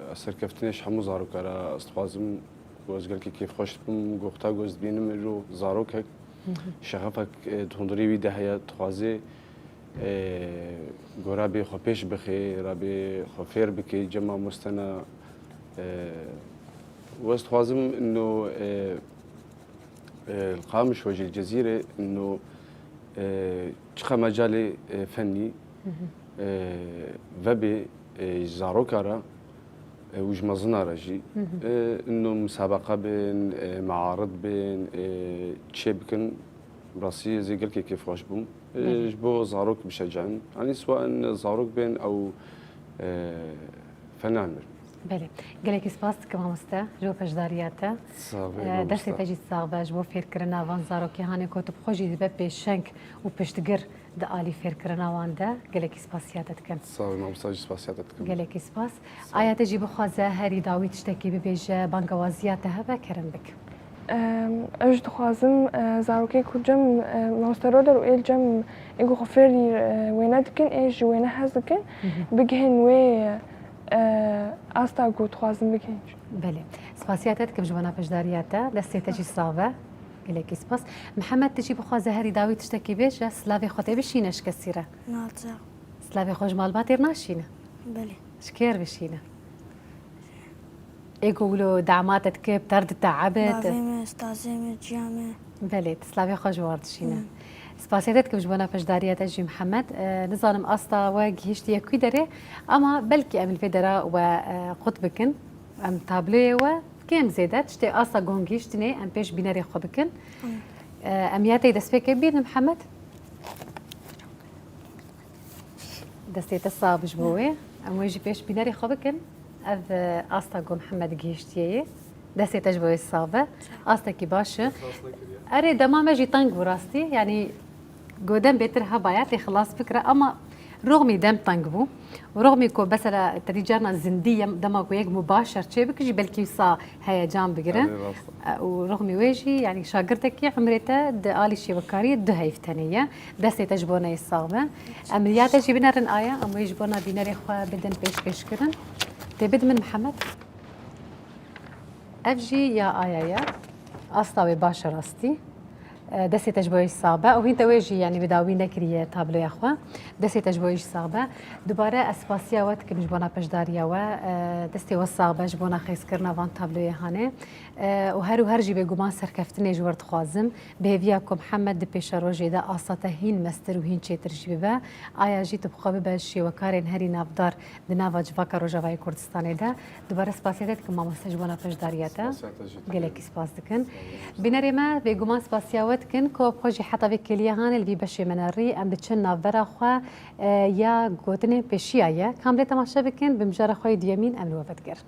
e, ez serkeftinê ji hemû zaroka re ez dixwazim go ez gelkî kêfxweş dibim, go wexta go ez dibînim îro zarokek, Mhm. şexefek, e, di hundirê wî de heye, dixwaze E, gora bê xwe pêş bixê, rabê xwe fêr bikê, cem mamostena, e, wez dixwazim ino, e, e, li Qamişlo jî li Cezîrê ino, e, çiqa mecalê, e, fennî, e, vebê, e, ji zaroka re, e, û ji mezina re jî. E, ino misabeqa bin, e, mearid bin, e, çê bikin. Rastî ez ê gelkê kêfxweş bûm. E, Belê. Ji bo zarok bişecin. Yanî siwa in zarok bên ew, e, fenan bin. Belê. Gelekî spas dikim mamoste, ji bo beşdariya te. Sax be, E, mamoste. Destê te jî sax be ji bo fêrkirina van zarokê hanê ku tu bi xwe jî dibe pêşeng û piştgir di alî fêrkirina wan de. Gelekî spasiya te dikim. Sax be, mamoste, jî spasiya te dikim. Gelekî spas. Sax ol. Aya te jî bixwaze herî dawî tiştekî bibêje, bangewaziya te hebe, kerem bik. Em, ez jî dixwazim, e, zarokê ku cem, e, mamoste Roder û ê li cem ê ku xwe fêrî, e, wêne dikin, ê ji wêne hez dikin, Hı hı. bigihên wê, e, asta ku dixwazim bigihên. Belê. Spasiya te dikim ji bona beşdariya te. Destê te jî sax be. Gelekî spas. Mihemed, tu jî bixwaze herî dawî tiştekî bêje, silavê xwe tê bişîne ji kesî re. Naçe. Silavê xwe ji malbatê re naşîne? Belê. Ji kê re bişîne? Ê ku wilo dema te dike, bi te re diteebe, te Bavê me, stazê me, ciya me. Belê, tu silavê xwe ji wan re dişîne. Hı. Spasiya te dikim ji bona beşdariya te jî Mihemed. E, nizanim asta we gihîştiye kwî derê, ama belkî em li vê dera we, e, qut bikin. Em tabloyê we kêm zêde tiştê asta gon gihîştinê em pêş bînerê xwe bikin. Hı. E, em ya te destpêkê bînin Mihemed. Destê te sax bi ji bo wê. Em wê jî pêş bînerê xwe bikin. Ev, e, asta ku Mihemed gihîştiye yê. Destê te ji bo wê sax be. Astekî baş e. Erê, dema me jî teng bû rastî. Yanî godem bêtir hebaya tê xilas bikire, ama roxmî dem teng bû. Roxmî ku mesela te dî carna zindî yem-, dema ku yek mubaşer çê bikir jî belkî wisa heyecan bigire. Erê, rast e. E, û roxmî wê jî, yanî şagirtekî umrê te di alî şêwekariyê du heyv tenê ye. Destê te ji bona yê sax be. Em ya te jî binerin aya, em wê ji bona bînerê xwe bidin pêşkêşkirin. Tê bidin min Mihemed? Ev jî ya aya ye. Asta wê baş e rastî. E, destê te ji bo wê sax be. Û hîn te wê jî, yanî, bi dawî nekiriye tabloya xwe. Destê te ji bo wê jî sax be. Dubare ez spasiya we dikim ji bona beşdariya we. E, destê we sax be ji bona xêzkirina van tabloyê hanê. E, û her û her jî bêguman serkeftinê ji we re dixwazim. Bi hêviya ku Mihemed di pêşerojê de asta te hîn mestir û hîn çêtir jî bibe. Aya jî tu bi xwe bibe ji şêwekarên herî navdar di nava civaka Rojavayê Kurdistanê de. Dubare spasiya te dikim mamoste ji bona beşdariya te. Spasiya te jî dikim. Gelekî spas dikin. Bînerê me bêguman spasiya we dikin ku bi xwe jî heta vê kêliya hanê li vî beşê me nerî. Em diçin navbera xwe, e, ya gotinên pêşiya ye. Kam lê temaşe bikin, bi mijara xwe yê duyemîn em li we vedigerin.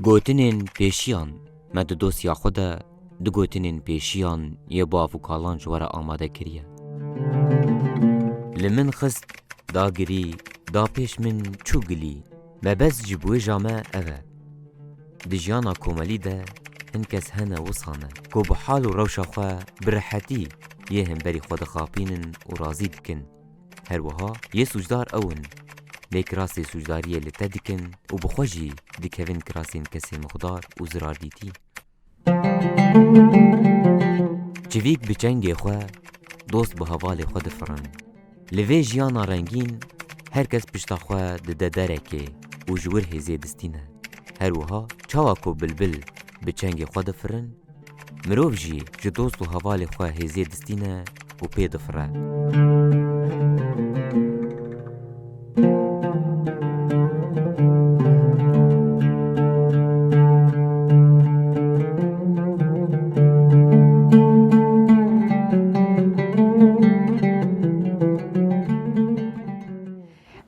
Gotinên pêşiyan. Me di dosya xwe de du gotinên pêşiyan yê bav û kalan ji we re amade kiriye. Li min xist, da girî, da pêş min çû gilî. Mebest ji biwêja me ev e. Di jiyana komelî de hin kes hene wisa ne ku bi hal û rewşa xwe bi rehetî yê hemberî xwe dixapînin û razî dikin. Her wiha yê sûcdar ew in. Lê kirasê sûcdariyê li te dikin û bi xwe jî dikevin kirasên kesên mixdar û zirardîtî. Çivîk bi çengê xwe, dost bi hevalê xwe difirin. Li vê jiyana rengîn, her kes pişta xwe dide derekê û ji wir hêzê distîne. Her wiha çawa ku bilbil bi çengê xwe difirin, mirov jî ji dost û hevalê xwe hêzê distîne û pê difire.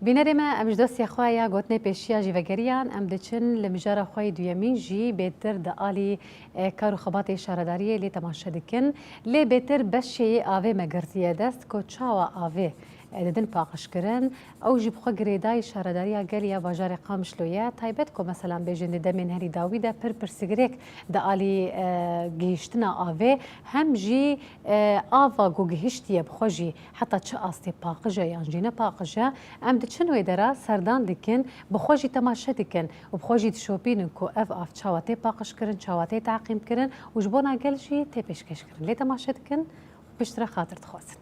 Bînerê me, em ji dosya xwe ya gotinê pêşiya jî vegeriyan, em diçin li mijara xwe yê duyemîn jî bêtir di alî, e, kar û xebatê şaredariyê lê temaşe dikin. Lê bêtir beşê yê avê me girtiye dest, ku çawa avê, e, didin paqijkirin. Ew jî bi xwe girêdayî şaredariya gel ya bajarê Qamişlo ye. Taybet ku, meselan, bêjin di demên herî dawî de pir pirsgirêk di alî, e, gihîştina avê, hem jî, e, ava ku gihiştiye bi xwe jî heta çi astê paqij e yan jî ne paqij e. Em di Çin wê dera serdan dikin, bi xwe jî temaşe dikin û bi xwe jî dişopînin ku ev av çawa tê paqijkirin, çawa tê teqîmkirin û ji bona gel jî tê pêşkêşkirin. Lê temaşe dikin û piştre xatir dixwazin.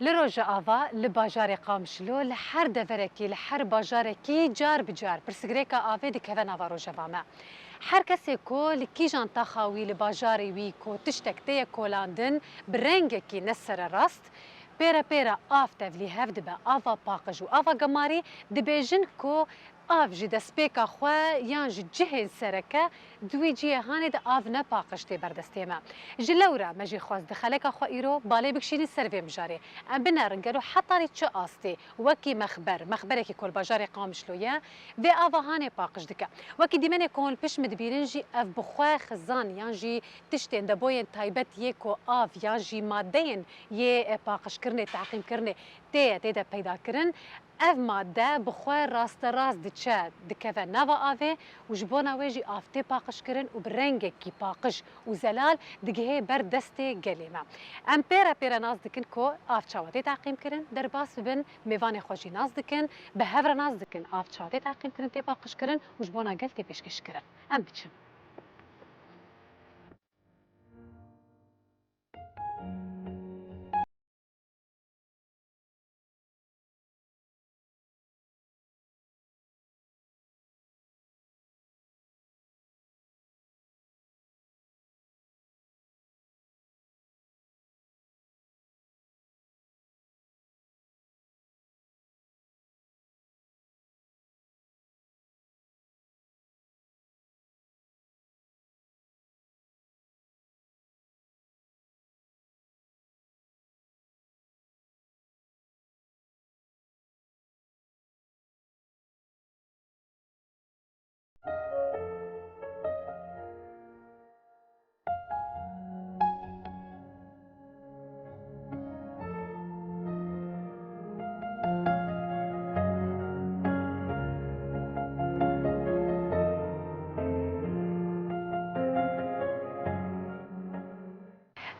Li Rojava, li bajarê Qamişlo, li her deverekî, li her bajarekî car bi car pirsgirêka avê dikeve nava rojeva me. Her kesê ku li kîjan taxa wî, li bajarê wî ku tiştek tê ye kolandin, bi rengekî ne sererast, pêre pêre av tevlî hev dibe, ava paqij û ava gemarî, dibêjin ku av ji destpêka xwe yan ji cihên sereke di wî cihê hanê de av ne paqij tê ber destê me. Ji lewra me jî xwest di xeleka xwe îro balê bikişînin ser vê mijarê. Em binerin gelo hetanî çi astê, wekî mexber, mexberekî ku li bajarê Qamişlo ye, vê ava hanê paqij dike. Wekî dîmenê ku hûn li pişt min dibînin jî ev bi xwe xizan yan jî tiştên deboyên taybet yê ku av yan jî madeyên yê, e, paqijkirinê, teqîmkirinê tê ye, tê de peyda kirin. Ev madde bi xwe rasterast diçe, dikeve nava avê û ji bona wê jî av tê paqijkirin û bi rengekî paqij û zelal digihê ber destê gelê me. Em pêre pêre nas dikin ku av çawa tê teqîmkirin, derbas bibin, mêvanê xwe jî nas dikin, bi hev re nas dikin av çawa tê teqîmkirin, tê paqijkirin û ji bona gel tê pêşkêşkirin. Em biçin.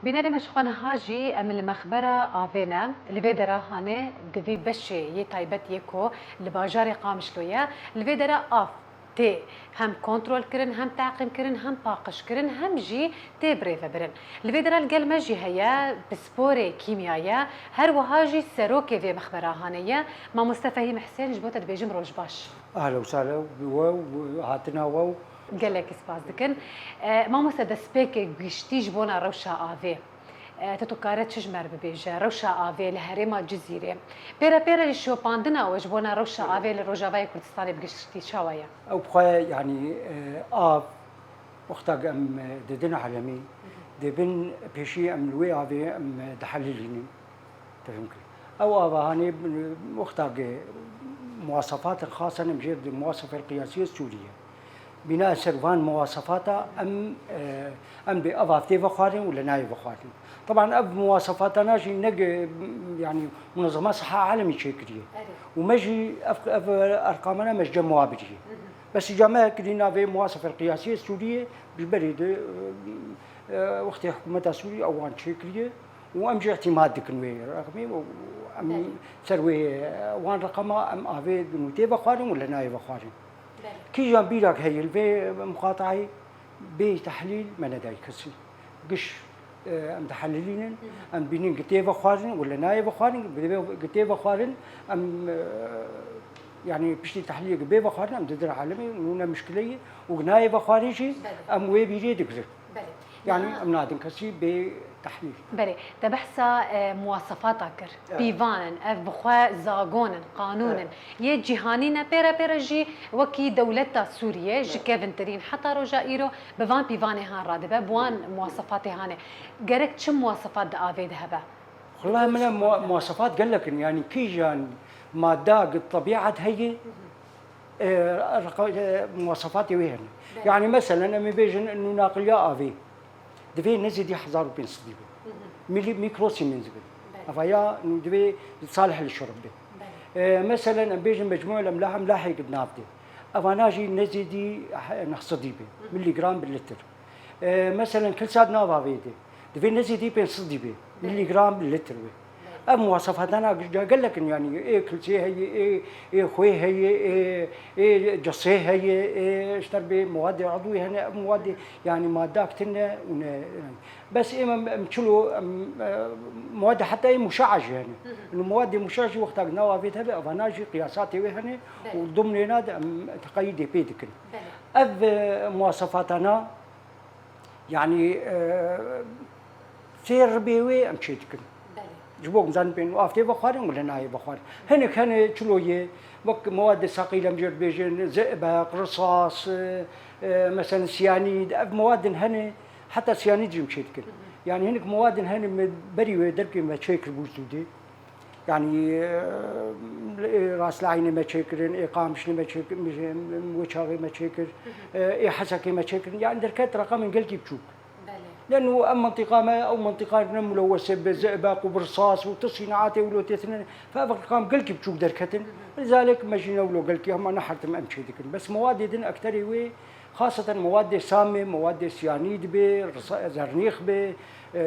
Bînerê me, ji xwe niha jî em li mexbera avê ne. Li vê dera hanê di vî beşê yê taybet yê ku li bajarê Qamişlo ye, li vê dera av tê hem kontrol kirin, hem teqîm kirin, hem paqij kirin, hem jî tê birêvebirin. Li vê dera li gel me jî heye, pisporê kîmya ye, her wiha jî serokê vê mexbera hanê ye. Mamoste Fehîm Hisên, ji bo te dibêjim roj baş. Ahla û sahla bi we û hatina we û Gelekî spas dikin. E, mamoste, destpêkê giştî ji bona rewşa avê. E, tu, tu kare çi ji me re bibêje? Rewşa avê li herêma Cizîrê. Pêre pêre jî şopandina we ji bona rewşa avê li Rojavayê Kurdistanê bi giştî çawa ye? Ew bi xwe, yanî, e, av, wexta em, e, didin alemî, dê bin pêşî em li wê avê em, e, dihelilînin. Te fêm kir. Ew ava hanê, wexta ke muwasafatên xasan em jê di muwasafel qiyasiyê Sûriye. Bîna ser van muwasafata em, e, em bê ev av tê vexwarin û li nayê vexwarin. Teban ev muwasafatana jî ne ge, yanî Munezema Siha Alemî çêkiriye. Erê. Û me jî ev, ev erqamana me ji cem wa biriye. Bes îca me kirî navê muwasafel qiyasiyê Sûriye ji berê de, e, e, wextê hikûmeta Sûriye ew wan çêkiriye. Û em jî îtîmad dikin wê rexmê û em Belê. ser wê, e, wan reqema em avê nû tê vexwarin û li nayê vexwarin. Belê. Kîjan bîrak heye li vê muqatayê bê tehlîl me nedayî kesî. Giş, e, em dihelilînin, Hı hı. em bînin gi tê vexwarin û li nayê vexwarin, bi vê gi tê vexwarin em, e, yanî piştî tehlîlê gi bê vexwarin em didin alemê nû ne mişkile ye û gi nayê vexwarin jî Belê. em wê bîrê digirin. Belê. Yanî Niha em nadin kesî bê tehlîl. Belê, te behsa, e, muwasefata kir. Evet. Pîvan in, ev bi xwe zagon in, qanûn in. Evet. Yê cîhanî ne, pêre pêre jî wekî dewleta Sûriyê ji Evet. kevintirîn heta roja îro bi van pîvanê han radibe, bi wan muwasefatê hanê. Gerek çi muwasefat di avê de hebe? Xulay min e mu-, muwasefat gelek in, yanî kîjan madda gi tebîet heye, Hı hı. e, reqa-, e, muwasefatê wê hene. Belê. Yanî meselen em ê bêjin nû naqiliya avê divê nezêdî hezar û pênc sedî be. Hı hı. Milî-, mîkrosîmens be. Belê. Eva ya nû divê salih li şurb be. Belê. E, meselen em bêjin mecmû el emlah, emlahê di nav de. Evana jî nezêdî he-, neh sedî be. Hı hı. Milîgram bi litr. E, meselen kilsa di nav avê de. Divê nezêdî pênc sedî be. Belê. Milîgram bi litr be. Belê. Ev muwasefatana gelek in, yanî ê kilsê heye, ê, ê xwê heye, ê, ê cesê heye, ê ji ter bê muwadê edwî hene, ev muwadê, yanî maddak tune û ne, yanî. Bes êm, em, em çilo, em, e, muwadê heta ê muşa'a jî hene. Hı hı. Û muwadê muşa jî wexta nav avêt hebe, evana jî qiyasatê wê hene Belê. Û dimnêna de em teqeyîdê pê dikin. Belê. Ev, e, muwasefatana, yanî, e, fêr ribê wê em çê dikin. Belê. Ji bo em zanin pê nû av tê vexwarin û li nayê vexwarin. Hinek hene çilo yê, wek mewad saqîl em jê dibêjin, zi'beq, risas, e, e, meselen siyanîd, ev mewadin hene, heta siyanîd jî em çê dikin. Hı hı. Yanî hinek mewadin hene me berî wê derkê me çê kiribû zûdê. Yanî, e, li, e, Ras Leyînê me çêkirin, ê Qamişlê me çêkirin, wê çaxê me çêkir, Hı hı. e, ê Hesekê me çêkirin. Yanî derket reqemên gelkî biçûk. Belê. Leno em mintîqa me, ew mintîqa ne mulewese bi zi'beq û bi risas û tu sînaetê wilo tê tune. Fe ev reqam gelkî biçûk derketin. Hı hı. Lizalek me jî ne wilo gelkî hema ne hertim em çê dikin. Bes mewadê din ekterê wê, xaseten mewadê samê, mewadê siyanîd bê, risa-, zernîx bê, e,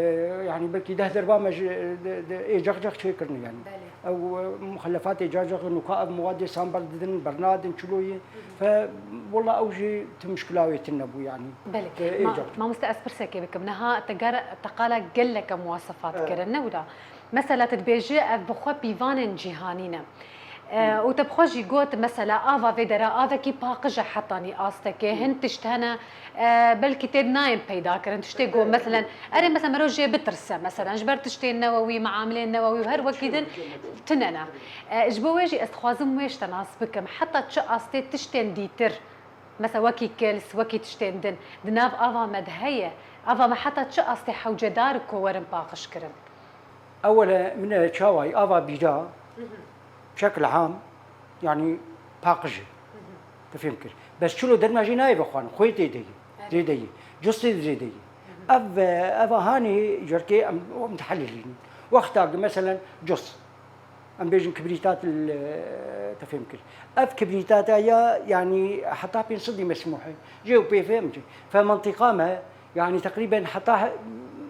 yanî belkî deh derba me ji, de, de, ê cexcex çêkirin yanî. Belê. Ew, e, muxelefatê cexcex nuka ev mewadê sam berdidin, bernadin çiloyê. Hı hı. Fe, wela ew jî tu muşkila wê tune bû yanî. Belê. Te ê Ma-, cexcex. Mamoste, ez pirsekê bikim. Niha te ger teqala geleke muwasefat Evet. kirin, ne wila? Mesela tu dibêjî ev bi xwe pîvanên cîhanî ne. E, û te bi xwe jî got, mesela ava vê dera avekî paqij e hetanî astekê. Hin tişt hene, e, belkî tê nayên peyda kirin. Tiştê got, meselen, erê, mesela mero jê bitirse, mesela ji ber tiştên newewî, meamilên newewî û her wekî din tune ne. E, ji bo wê jî ez dixwazim wê ji te nas bikim. Heta çi astê tiştên dîtir, mesela wekî kils, wekî tiştên din, di nav ava me de heye? Ava me heta çi astê hewcedar ko werin paqij kirin? Ewele min e çawayî ava bîra, Hı hı. bişekil am, yanî paqij e. Hı hı. Tu fêm kir. Bes çilo derma jî nayê vexwarin, xwê tê de yî, Evet. zêde yî. Custê de zêde yî. Hı hı. Ev, e, eva hanê cerkê em, em dihelilînin. Wexta ki meselen cust, em bêjin kibrîtat li, tu fêm kir. Ev kibrîtata ya, yanî heta pênc sedî mesmûh e. Jê û pê fêm çi. Fe mintîqa me, yanî teqrîben heta he-,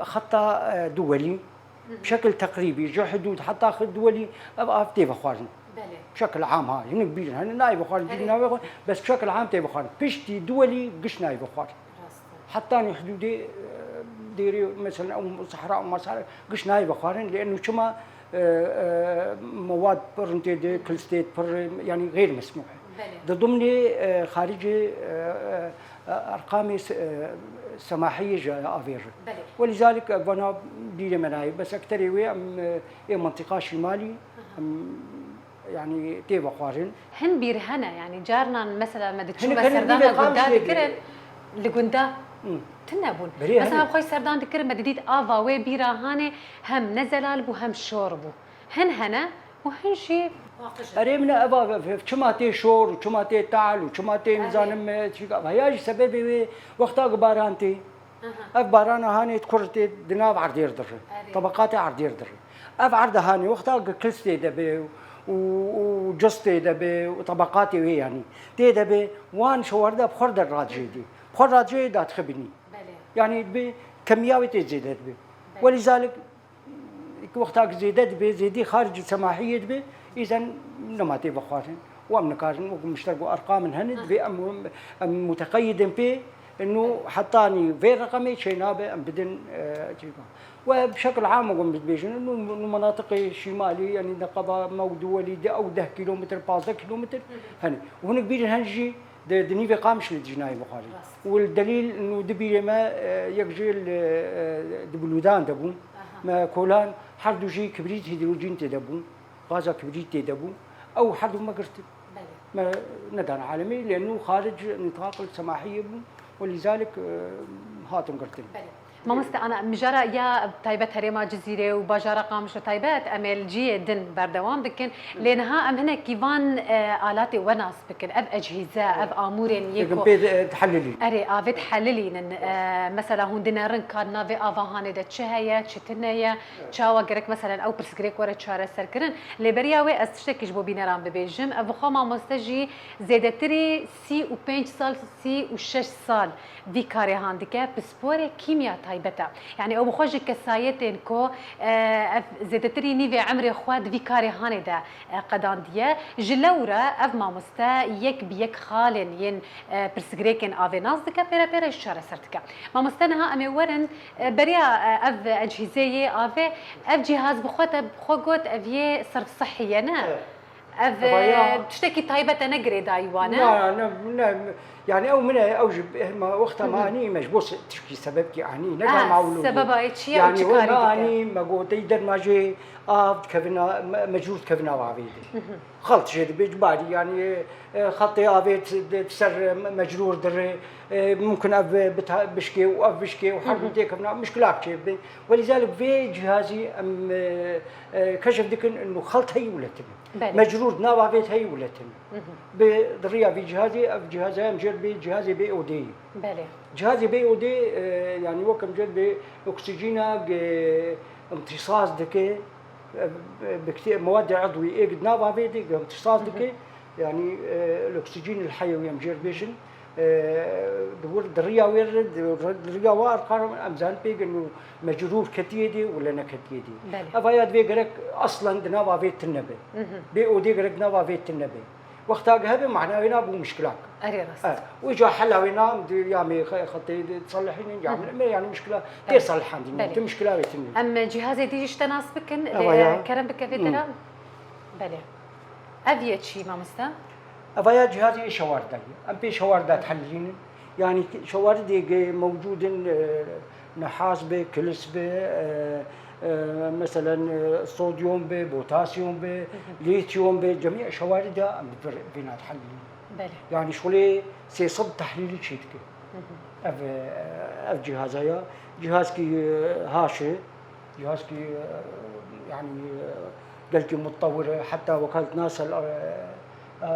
xeta, e, duwelî. Hı hı. Bi şekil teqrîbî, ji hidûd heta xwe duwelî ev av tê vexwarin. Belê. Bi şekil am ha, hinek bîr in, hene nayê vexwarin, Belê. bîr nayê vexwarin, bes bi şekil am tê vexwarin. Piştî duwelî giş nayê vexwarin. Rast e. Hetanî hidûdê, e, dêrê, mesela, ew sehra û masara giş nayê vexwarin, lênû çima, e, e, mewad pir in tê de, kilstê pir, yanî xeyr mesmûh e. Belê. Di dimnê, e, xaricê, e, e, erqamê se-, e, semahiyê ji avê re. Belê. Welîzalik, e, vana bîrê me nayê. Bes ekterê wê em, e, ê mintîqa şîmalî, Aha. em, yanî tê vexwarin. Hin bîr hene, yanî carnan mesela me diçû Hinek me hene serdana nîvê gunda Qamişlê dikirin, de. li gunda Hı. tune bûn. Berê Mesela hene. xwe serdan dikirin, me didît ava wê bîra hanê hem ne zelal bû hem şor bû. Hin hene û hin jî Erê min e, eva, çima tê şor û çima tê tal û çima tê Erê. nizanim, e, çi, heya jî sebebê wê wexta ku baran tê. Aha. Ev barana hanê dikur tê di nav erdê re dire. Erê. Tabaqatê erdê re dire. Ev erde hanê wexta ku kils tê de be û, û cust tê de be û tabaqatê wê yanî tê de be, wan şewerde bi xwe re radijê dê. Bi xwe radijê dadixibinî. Belê. Yanî dibe kemiya wê tê zêde dibe. Belê. Welîzalik Wexta ku zêde dibe, zêdî xaricî semahiyê dibe, îzen nema tê vexwarin. Û em nikarin, wekî min ji te got, erqamên hene, divê em, em muteqeyidin pê, nû hetanî vê reqemê çênabe, em bidin, e, çêka. We bi şekil am wekî min dibêjin, nû, nû menatiqê şîmalî, yanî neqeba me û Duwelî de ew deh kîlometr, pazdeh kîlometr hene. Û hinek bîrin hen jî Di, di nîvê Qamişlê de jî nayê vexwarin. Rast. Û li delîl nû di bîrê me, e, yek jê li, e, di Bilûdan de bûn. Aha. Me kolan her du jî kibrît, hîdrojîn tê de bûn. Gaza kibrît tê de bû. Ew her du me girtin. Belê. Me nedan alemê, lê nû xaric nîtaq li semahiyê bûn. Welîzalik, e, hatin girtin. Belê. Mamoste Ana, mijara ya taybet herêma Cizîrê û bajara Qamişlo taybet, em ê li cihê din berdewam bikin. Lê niha em hinekî van, e, alatê we nas bikin. Ev ecihîze, ev amûrên yê Dikin ku pê, e, dihelilîn. Erê, avê dihelilînin. E, mesela hûn dinerin ka di navê ava hanê de çi heye, çi tune ye, çawa gerek meselen ew pirsgirêk were çareserkirin. Lê beriya wê ez tiştekî ji bo bîneran bibêjim. Ev xwe mamoste jî zêdetirî sî û pênc sal, sî û şeş sal vî karê han dike. Pisporê kîmya Taybet e. Yani ew bi xwe ji kesayetên ku, e, ev zêdetirî nîvê emrê xwe di vî karê hanê de, e, qedandiye. Ji lew re ev mamoste yek bi yek xalên yên, e, pirsgirêkên avê nas dike, pêre pêre jî çareser dike. Mamoste niha em ê werin, e, beriya, e, ev ecihîzê yê avê, ev cîhaz bi xwe te, bi xwe got ev yê serf sihî ye, ne? Evet. Ev, Ev aya e, tiştekî taybet e, ne girêdayî wan e? Na, ne, ne, yani ew min e, ew ji hema wexta Hı hı. me anî, me ji bo se-, tişkî sebebkî anî, ne Ha, gama wilo. Sebeba yê çi ye û Yani çi we karî me dike? Anî, me got, ey dermajê av dikevina, me-, mecbûr dikevina avê de. Hı hı. Xelt jê dibe, cibarî, yani, e, xeltê avê di, di ser me-, mecrûr dire, e, mumkin ev bita-, bişkê û ev bişkê û her Hı hı. du têkevina, mişkilak çê bibe. Welîzalik vê cihazî em, e, e, keşif dikin, inu xelt heyî wile tune. Belê. Mecrûr di nav avê de heyî wile tune. Hı hı. Bi, di riya vî cihazê, ev cihazê em jê re bê cihazê bê odê yê. Belê. Cihazê bê odê, e, yani wek em jê re bê oksîjîna ge-, imtîsaz dike, e, e, bi kte-, mewadê edwî ê di nav avê de ge imtîsaz Hı hı. dike, yani, e, oksîjîn li heyewî em jê re bêjin. E, di wir, di riya wê re, di, di riya wa erqan em zanin pê gin û mecrûr ketiye dê û le neketiye dê. Belê. Ev aya divê gerek aslan di nav avê tune be. Hı hı. Bê odê gerek di nav avê tune be. Wexta ge hebe mana wê na bû mişkilak. Erê rast. E, û ca hela wê na em di ya me xe-, xetê di diselihînin, ya Hı hı. me yani mişkila Belê. tê selihandîn. Belê. Tu mişkila wê tune. Em cihazê dî ji te nas bikin, Ev lê, aya. e, kerem bike vê Hı. tera. Belê. Ev ye çi, mamoste? Evaya cihazê şewarda ye. Em pê şewarda dihelînin. Yani şewaridê ge mewcûd in, e, nehas be, kilis be, e, e, meselen, e, sodyum be, potasyum be, Hı hı. lîtyum be, cemî şewarida em bi vir-, vêna dihelînin. Belê. Yani şolê sê sed tehlîlî çê dike. Hı hı. Ev, e, ev cihaza ya. Cihazkî, e, haş e. Cihazkî, e, yani, e, gelkî mutewir e, heta wekalet NASA, e, e, e,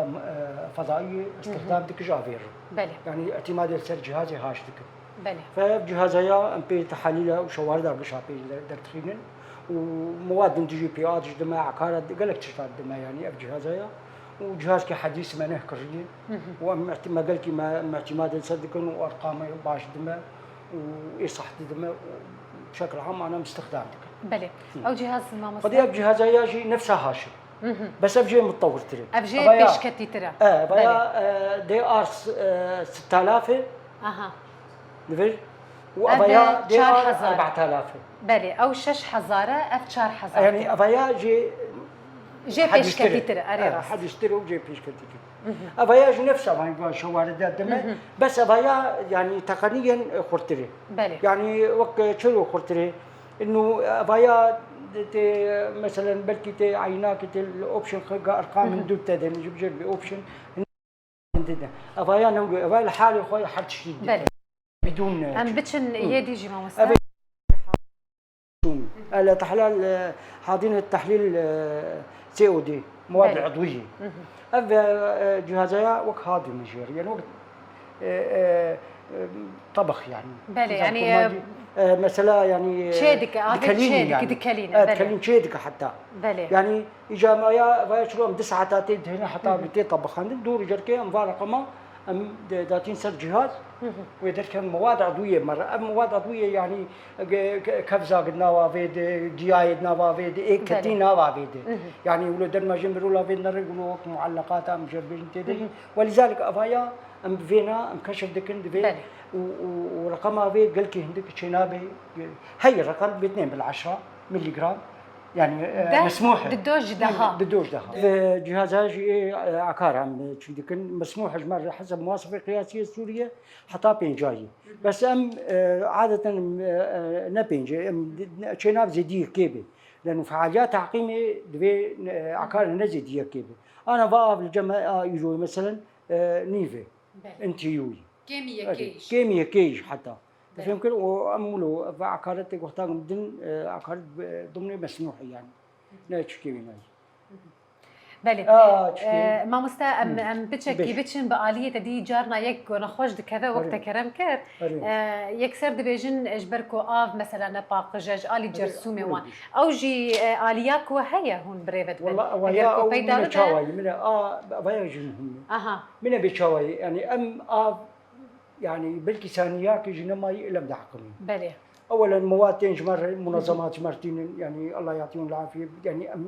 fedaiyê Hı hı. îstixdam dike ji avê re. Belê. Yani îtimadê li ser cihazê haş dike. Belê. Fe ev cihaza ya em pê tehelîla û şewarida gişa pê der-, derdixînin û mewad din dijî pêaz jî dime, ekara di-, gelek tişta dime yani ev cihaza ya. Û cihazkî hedîs me neh kiriye. Hı hı. Û em îhti-, me gelkî me, me îtimadê li ser dikin û erqamê baş dime û ê sehti dime û bi şekil am ana em îstixdam dikin. Belê. Hı. Ew cihaz, mamoste? Xwedî ev cihaza ya jî nefsa haş e. Hı hı. Bes ev jê mutewirtir e. Ev jê Evaya pêşketîtir e. E, evaya, Belê. e, D R s-, e, sittalaf e. Aha. Nivir. Û Ev evaya e D R çar hezar. erbatalaf e. Belê, ew şeş hezar e, ev çar hezar. Yani evaya jê Jê hedîstir e. pêşketîtir e, erê E, rast. Hedîstir û jê pêşketîtir. Hı hı. Evaya jî nefsa van, van şewaride dime. Hı hı. Bes evaya yani teqenî yên, e, xurtir e. Belê. Yani wek, e, çilo xurtir e. Inu evaya tê, meselen belkî tê eynakî tê li option xwe ga erqam Hı hı. hindu te de, ji bijêr bi option hindu de. Evaya ne wilo, evaya li halê xwe her tiştî dike. Belê. Bidûn, e, Em çi- biçin Hı. yê dî jî, mamoste. Ev- Ele tehlal, e, hadîn tehlîl, e, C O D, mewad Belê. edwiyê. Hı hı. Ev, e, e, cihazaya wek hadî mijêr, yani wek, e, e, e, tabix yani. Belê, Nizam yani, kurmancî, e, e, mesela yani, e, çê dike, avê dikelînî çê dike, yani. dikelîne, Evet, belê. dikelîn çê dike heta. Belê. Yani îca me ya, vaya çilo em du saeta tê dihêne heta Hı hı. bi tê tabixandin, dûr cerkê em va reqema Em de-, datîn ser cihaz, Hı hı. wê derkevin mewad edwiyê me re. Ev mewad edwiyê, yanî, ge-, ke-, kevza di nava vê de, giyayê di nava vê de, ê ketî Belê. nava vê de. Hı hı. Yanî, wilo derma jê mirûla vê nere, wilo wek muallaqata em jê bêjin tê de. Hı hı. Welîzalik evaya em bi vêna, em keşif dikin, divê Belê. û, û, û reqema vê gelkî hindik çênabe, hey reqem bêtinên bil eşra miligram. Yani, e, Deh mesmûh e. Di doj daha. Di doj daha. E, cihaza jî, e, akar em çi dikin, mesmûh e ji me re hesab muwasifê qiyasiyê Sûriye heta pêncayî. Bes em, e, adeten, e, e, ne pêncê, em di-, ne, çênav zêdiyê kê be. Leno fealiya tahqîmê divê, e, akar ne zêdiyê kê be. Ana va av li cem a îroyê, meselen, e, nîvê. Belê. N T U yî. Kêmî yekê Erê, jî. Kêmî yekê jî heta. Belê. Fêm kir û em wilo ve akaretê guhtan din, e, akaret, e, dimnê mesnûh e yani. Ne çikê wî nayî. Belê. Aa, çikê. E, mamoste, em, Hı. em biçekî Beş. biçin bi aliyê te dî carna yek ku nexweş dikeve wek Erê. te kerem kir. Erê. E, yekser dibêjin ji ber ku av mesela ne paqij e, ji alî Erê, cersûmê erê wan. diş. Ew jî, e, aliya ku heye hûn birêve dibin. Wala, Eger waya ku ew peyda mine bibe. çawayî, mine a, vaya jî muhim e. Aha. Mine bê çawayî, yani em av, yani belkî saniyakê jî nemayî, ilem de heqimî. Belê. Ewelen mewad tên ji me re, munezemat ji me re tînin, yanî Allah yatîhûn l-afîye, yanî em,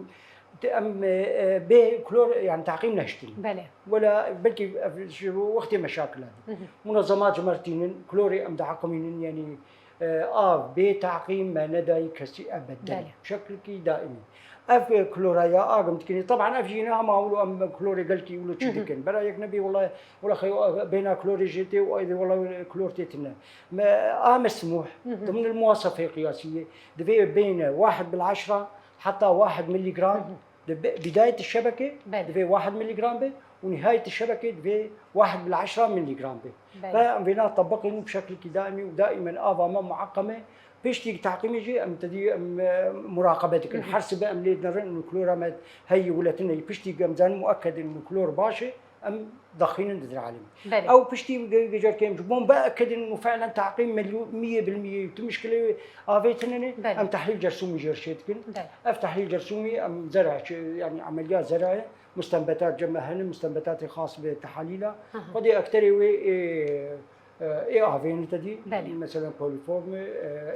em, e, e, bê klor, yanî teqîm nehiştin. Belê. Wela belkî ev ji wextê meşakila dî. Munezemat ji me re tînin, klorê em diheqimînin, yanî, e, av bê teqîm me nedayî kesî ebeden. Belê. Şeklekî daîmî. Ev, e, klora ya agim dikinê. Teban ev jî ne hema wilo em klorê gelkî wilo çi dikin. Bera yek nebî wela, wela xeyo bêna klorê jê tê û aydê wela klor tê tine. Me, a mesmûh, ضمن المواصفة القياسية, divê bêne wahid bil eşra heta wahid miligram. Di bi-, bidayet şebeke, belê, divê wahid miligram be û nihayet şebeke divê wahid bil eşra miligram be. Belê. Ve em vêna tebiqîn bi şeklekî daîmî û daîmen ava me mueqem e. Piştî teqîmê jî em tedî, em, e, muraqebe dikin. Her sibe em lê dinerin û klora me heyî wile tune. Piştî em zanin mueked in û klor baş e, em daxînin di dir alemî. Belê. Ew piştî ge-, gecerkê em ji bo em biekidin û fiilen teqîm melû-, miyê bil miyê tu mişkilê avê tine ne, belê, em tehlîl cersûmî jê re çê dikin. Belê. Ev tehlîl cersûmî em zera çi, yanî emeliya zera ye. Mustenbetat cem me hene, mustenbetatê xas bi tehalîla. Hı hı. Xwedê ekterê wê ê, e, ê avê ne tedî. Belê. Mesela poliform e,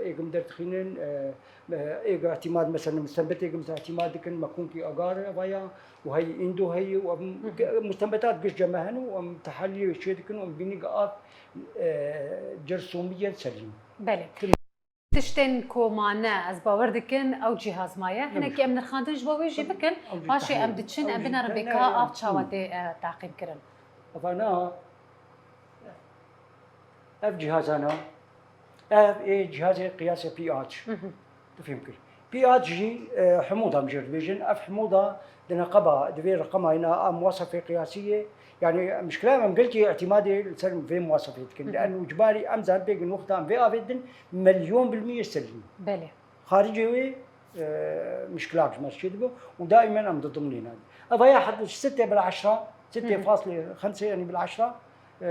ê gim derdixînin, e, e, ê gim îtîmad, mesela mustenbetê gim îtîmad dikin, mekûnkî agar e, vaya û heyî, îndo heyî û em, hı hı, mustenbetat giş cem me hene û em tehalîlê çê dikin û em bînî ge av, e, cersûmî yên selîm. Belê. Tiştên ku mane, ez bawer dikim ew cîhaz maye. Hinekî em nirxandin ji bo wê jî bikin. Paşê em diçin, em binerin bê ka av çawa tê, e, teqîm kirin. Evana, ev cîhazana, ev ê cîhazê qiyasê pH. Hı hı. Tu fêm kir. pH jî, e, hemûda em jê re dibêjin. Ev hemûda di neqeba, di vê reqema yina a muwasefê qiyasî ye. Yanî, mişkila em gelkî îtîmadê li ser vê muwasefê dikin. Hı hı. Liennu icbarî em zanin pêkin wexta em vê avê didin, milyon bil miyê selîm. Belê. Xaricê wê, e, mişkila ji me çê dibe û daîmen em di dimnê ne. Ev ya heta sitte bil eşra, sitte faslê xemse, yanî bil eşra, e,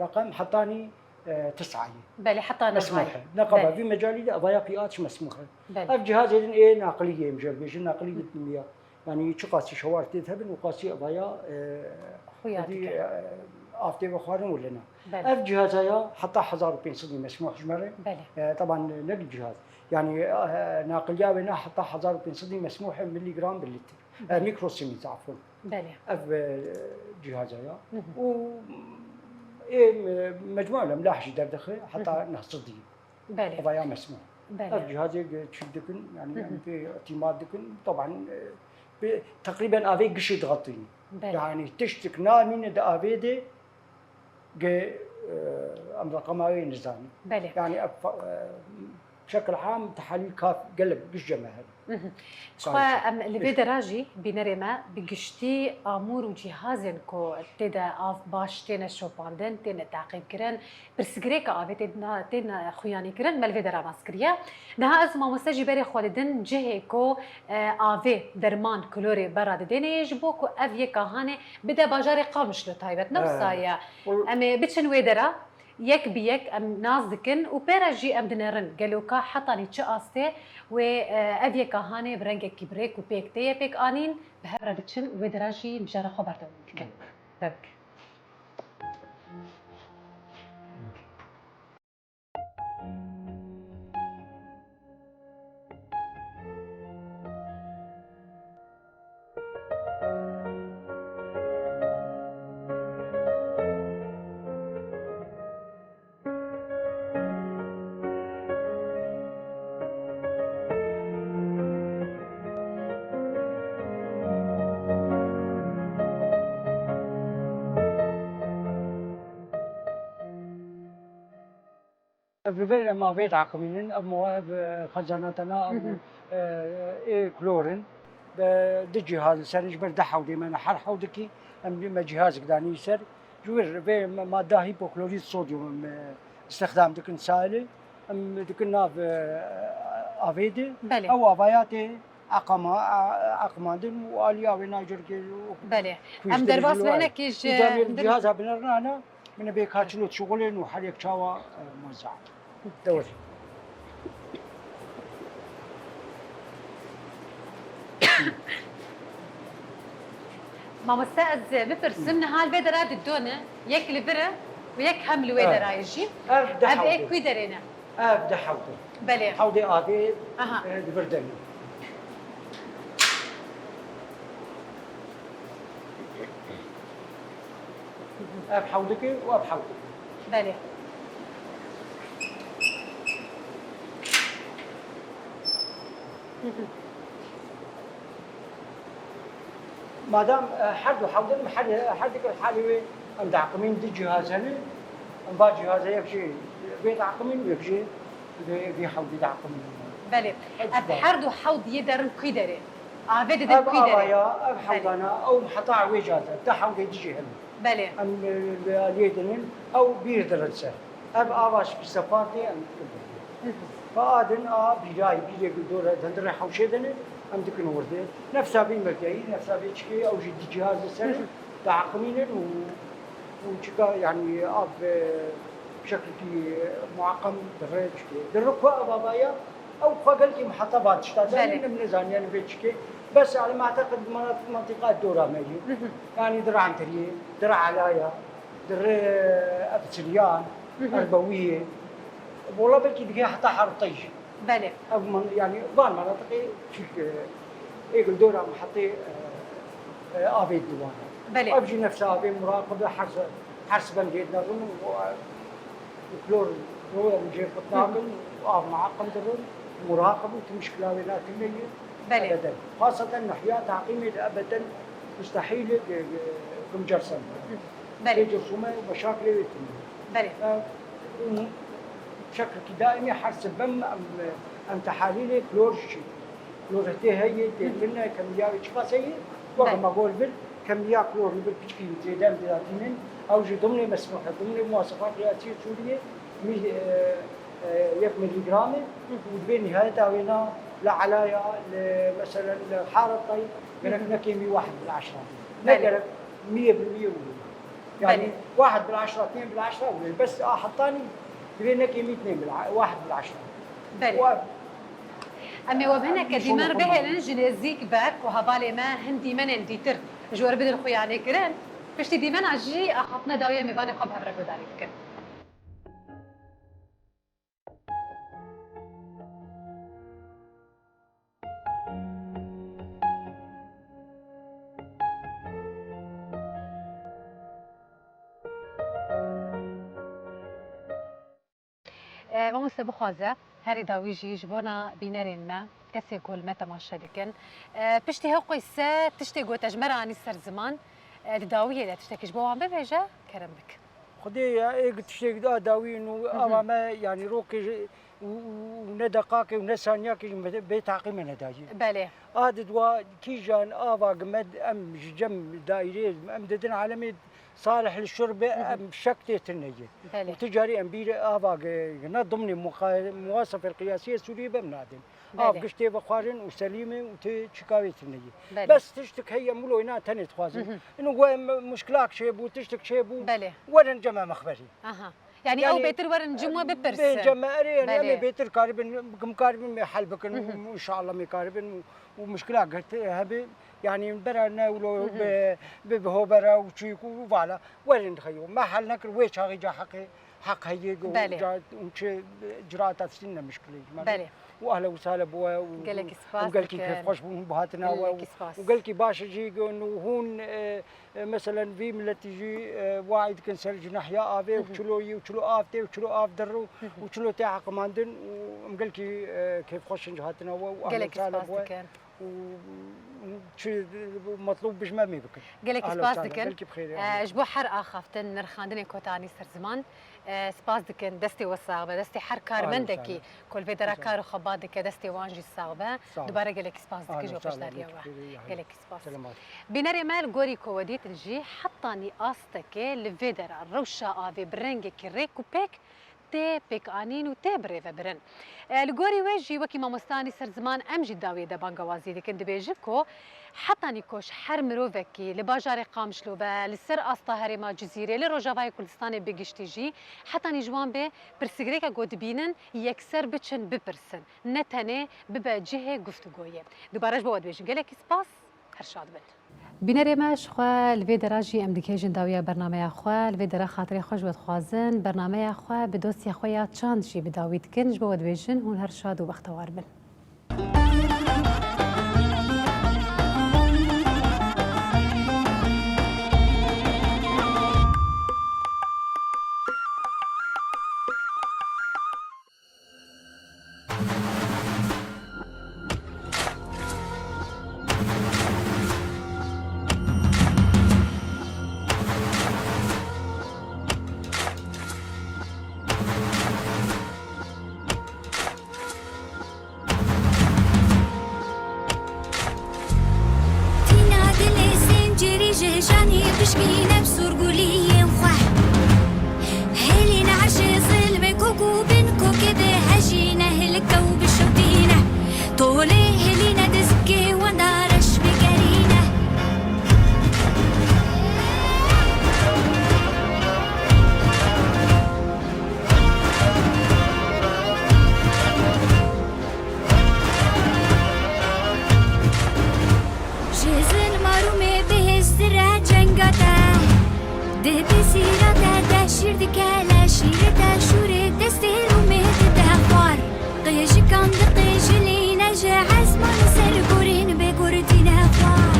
reqem hetanî, e, tesayê. Belê, heta niha. Mesmûh e. Neqeba vî mecalî de ev ya pH mesmûh e. Belê. Ev cihazê din ê naqiliyê em jê re bêjin, naqiliyê dinmiya. Yanî çiqasî şewar tê de hebin û qasî ev ya, e, xuya dike, e, av tê vexwarin û lena. Belê. Ev cihaza ya heta hezar û pênc sedî mesmûh ji me re. Belê. E, teban ne cihaz. Yanî, e, naqiliya wê ne heta hezar û pênc sedî mesmûh e miligram bi litr. E, belê, mikrosîmît, afûn. Belê. Ev, e, cihaza ya. Hı hı. Û ê, e, mecmua emlah jî derdixe heta neh sedî. Belê. Ev ya mesmûh. Belê. Ev cihazê çî dikin, yanî, hı hı, em pê îtîmad dikin. Teban, e, pê teqrîben avê gişê dixetînin. Belê. Yanî tiştik nanîne di avê de ge, e, em reqema wê nizanin. Belê. Yanî ev fa-, e, şekil am tehalîl kaf gelek giş cem me hene. Mhm. Ji xwe em li vê dera jî bînerê me bi giştî amûr û cîhazên ku tê de av baş têne şopandin, têne teqîbkirin, pirsgirêka avê têne, têne xuyanîkirin, me li vê dera nas kiriye. Niha ez mamoste jî berê xwe didin cihê ku, e, avê, derman, klorê bera didêne yê ji bo ku ev yê kahanê bide bajarê Qamişlo taybet. Ne wisa ye? Em ê biçin wê dera. Yek bi yek em nas dikin û pê re jî em dinerin gelo ka hetanî çi astê wê, e, ev yeka hanê bi rengekî bi rêk û pêk tê ye pêk anîn, bi hev re diçin û wê dera jî mijara xwe berdewam dikin. Tebrik. Ev li vir em avê diaqimînin, ev mowa, ev, e, xezanatana, ev, e, ê klor in. Bi du cîhaz li ser, ji ber du hewdê me ne, her hewdekî em me cîhazek danî ser. Ji wir vê me-, madda hîpoklorît sodyum em, e, îstixdam dikin sailê. Em dikin nav, e, avê de. Belê. Ew avaya tê aqama-, a-, aqimandin û aliya wê nayê carkê û Belê. Em derbas bi hinekî ji Îca vê cîhaza binêrnane. Min bê ka çilo dişuxulin û her yek çawa, e, muwezza. Dewr. Mamoste, ez bipirsim, niha li vê dera di do ne, yek li vir e û yek hem li wê derayê jî. Ev ê hewdê. Ev ê kwî derê ne? Ev di hewd e. Belê. Hewdê avê, aha, e, di vir de ne. Ev hewdik e û ev hewdik e. Belê. Madam, e, her du hewdin, her, her dikir halê wê em diaqimîn, du cihaz hene. Em va cihaza yek jî vê diaqimîn, yek jî vê, vê hewdî diaqimîn. Belê. Ev her du hewd yê derin kî derê? Avê didin kî derê? Ev ava ya, ev hewdana, ew heta wê cihazê, du hewdê dî jî hene. Belê. Em, e, li aliyê dinin, ew bîr dirin ser. Ev ava şikî sefatê em dikin. Hı hı. Fa adin a bîrayî, bîrê dora dendirê hewşê dene, em dikin werdê. Nefsa vî mekeyî, nefsa vê çikê, ew jî di cihazê ser, hı hı, diaqimînin û, û çika, yanî av, e, şekilkî muaqem dire çikê. Dire ku ev ava ya, ew xwe gelkî muheta va tişta zanîn, belê, em nizaniyan vê çikê. Bes, yanî, me teqid mentiqa dora me yî. Hı hı. Yanî dire Enteriyê, dire Elaya. Di rê ev Siryan, hı hı, Erbewiyê, wala belkî digê heta Hertey jî. Belê. Ev man-, yanî van menatiqê çîk, e, êgil dora mihetê, e, e, avê diwan. Belê. Ev jî nefsa avê muraqib e, her se-, her sibeng hêdine rin û, û klor, klor em jê qut nakin, hı hı, û av miaqim dirin, muraqib û tu mişkila wê nakin ne ye. Belê. Ebeden. Xaseten nahya taqîmê de ebeden mustehîl e, e, e, gimcer sen. Belê. Tê cesûme û meşakilê wê tune. Belê. E, û şekilkî daîmî her sibem em, em tehalîlê klor jî. Klor tê heye, tê, belê, tune, kemiya wê çiqas heye, wek, belê, me gol bir, kemiya klor li bir piçkî zêde em didatînin. Ew jî dimnê mesmuhe, dimnê muwasefa qiyasî Sûriyê, mî, e, e, yek milîgram e, hı hı, û dibê nihayeta wê na li Elaya, li, meselen, li Haretay, gerek, hı hı, nekê mî wahid bil eşra. Belê. Ne gerek miyê bil miyê û yanî, belê, wahid bil eşra, tnên bil eşra û bes a hetanî divê nekê mî tnên bil e-, wahid bil eşra. Belê. Wa-, em ê we hineke dîmen bihêlin, ji nêzîk be ku hevalê me hin dîmenên dîtir ji we re bidin xuyanê kirin. Piştî dîmena jî axaftina dawî em ê mêvanê xwe bi hev re guhdarî bikin. E, mamoste bixwaze, herî dawî jî ji bona bînerên me, kesê ku li me temaşe dikin, e, piştî heqoy se tiştê ku te ji me re anî ser ziman, e, di dawiyê de tiştekî ji bo wan bibêje, kerem bik. Xwedê ya, ê tiştek da dawî û, hı hı, ava me, yanî rokê û, û, û ne deqakê û ne saniyakê ji me bê taqî me nedayî. Belê. A di dua kîjan ava gi me em ji cem daîrê em didin alemê salih li şurbe, hı hı, em şek tê tune ye. Belê. Û tu carî em bîr ava gi, gi ne dimnê muqa-, muwasefel qiyasiyê Sûriyê bem nadin. Belê. Av giş tê vexwarin û selîm e û tê çika wê tune ye. Belê. Bes tiştik heye em wilo înan tenê dixwazin. Hı hı. Ino we em muşkilak çêbû, tiştik çêbû. Belê. Werin cem em xeberî. Aha. Yanî ew, yanî, bêtir werin cem we bipirsin. Bê cem me, erê, yanî, belê, em ê bêtir karibin, em karibin me hel bikin, hı hı, û înşallah me karibin û, û muşkila girt hebe, yanî bera ne wilo, hı hı, bi, bi, bi hobera û çîk û vala. Werin xeyo. Me hel nekir, wê çaxê ca heqê, heq heye, go, belê, ca, û çi ciraata tiştî ne muşkilê ji me re. Belê. Û ehlen û sehlen bi we û, gelekî spas, em gelkî dikin, kêfxweş bûn bi hatina we û, gelekî spas, û gelkî baş e jî go, hûn, e, E, meselen, vî miletî jî, e, waî dikin ser ji nahya avê, hı hı, û çilo yî, û çilo av tê, û çilo av dir û, hı hı, û çilo tê heqimandin û em gelkî, e, kêfxweş in ji hatina we û ehlen sehlen bi we. Gelekî spas dikin. Û çi metlûb bi ji me mê bikin. Gelekî spas dikin. Ehlen sehlen, belkî bi xêrê. E, ji bo her axaftin, nirxandinê ku te anî ser ziman, e, spas dikin. Destê we sax be, destê her karmendekî ku li vê dera kar û xebat dike, destê wan jî sax be. Sağ ol. Dubare gelekî spas dikin ji bo beşdariya we. Gelekî spas. Selamet. Bînerê me, li gorî ku we dîtin jî, hetanî astekê li vê dera rewşa avê bi rengekî rêk û pêk tê pêkanîn û tê birêvebirin. E, li gorî wê jî, wekî mamoste anî ser ziman, em jî dawiyê de bangewazî dikin, dibêjin ku hetanî ku ji her mirovekî li bajarê Qamişlo ve, li ser asta herêma Cizîrê, li Rojavayê Kurdistanê bi giştî jî, hetanî ji wan bê pirsigrêka ku dibînin, yekser biçin bipirsin. Ne tenê bibe cihê guftûgoyê. Dubare ji bo we dibêjin gelekî spas, her şad bin. Bînerê me, ji xwe li vê dera jî em digihêjin dawiya bernameya xwe. Li vê dera xatirê xwe ji we dixwazin, bernameya xwe bi dostya xwe ya çand jî bi dawî dikin. Ji bo we dibêjin, hûn her şad û bextewar bin. Tîna dilê zincirî ji janî bişkîne bi sûrguliyên xwe. Hêlîne erşê zilmê kok û bin kokê dihejîne, hilike û bişewdîne. Tolê hêlîne dizikê wenda reş bigerîne. Ji zin marûmê bihêztir e cenga te. Di pisîra te de şîr dikele, şîrê te şûrê destê rûmê dide xwar. Qêjikan diqêjilîne ji ezman ser gorên bê gur tîne xwar.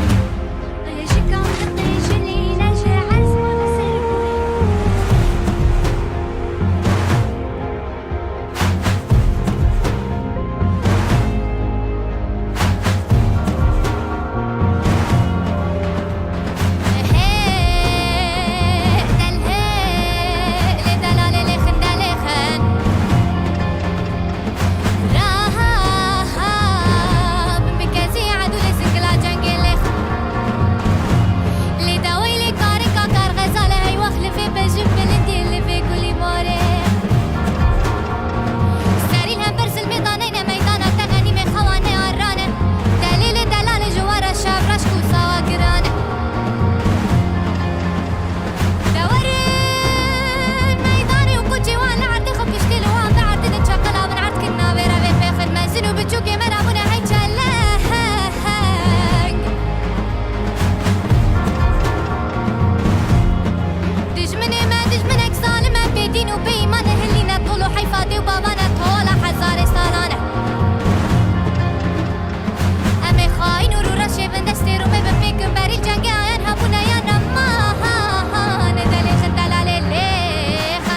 Qêjikan diqêjilîne ji ezman ser gorên. Lê dawey lê karika kar xezal e, hey wext li vê bejin bilindî, li vê gulî morê. Serî li hember zilmê daneyne meydana, te xenîmê xewa neyarane. Delîlê delalê ji we re şev reşk û sawa giran e. Dewerin meydanê û quncê wan li erdê xwe piştê li wan bierdine çeqela bin erd kirina vê revê pêxin mezin û biçûkê me rabûne hey çeleng. Dijminê me dijminek zalim e, bêdîn û bêîman e, hilîne tol û heyfa dê û bavan e, tola hezarê salan e. Em ê xayîn û rûreşê bin destê rûmê bin pêkin berî cengê ayan hebûne yan ne ma ne delêxin delalê lêxe.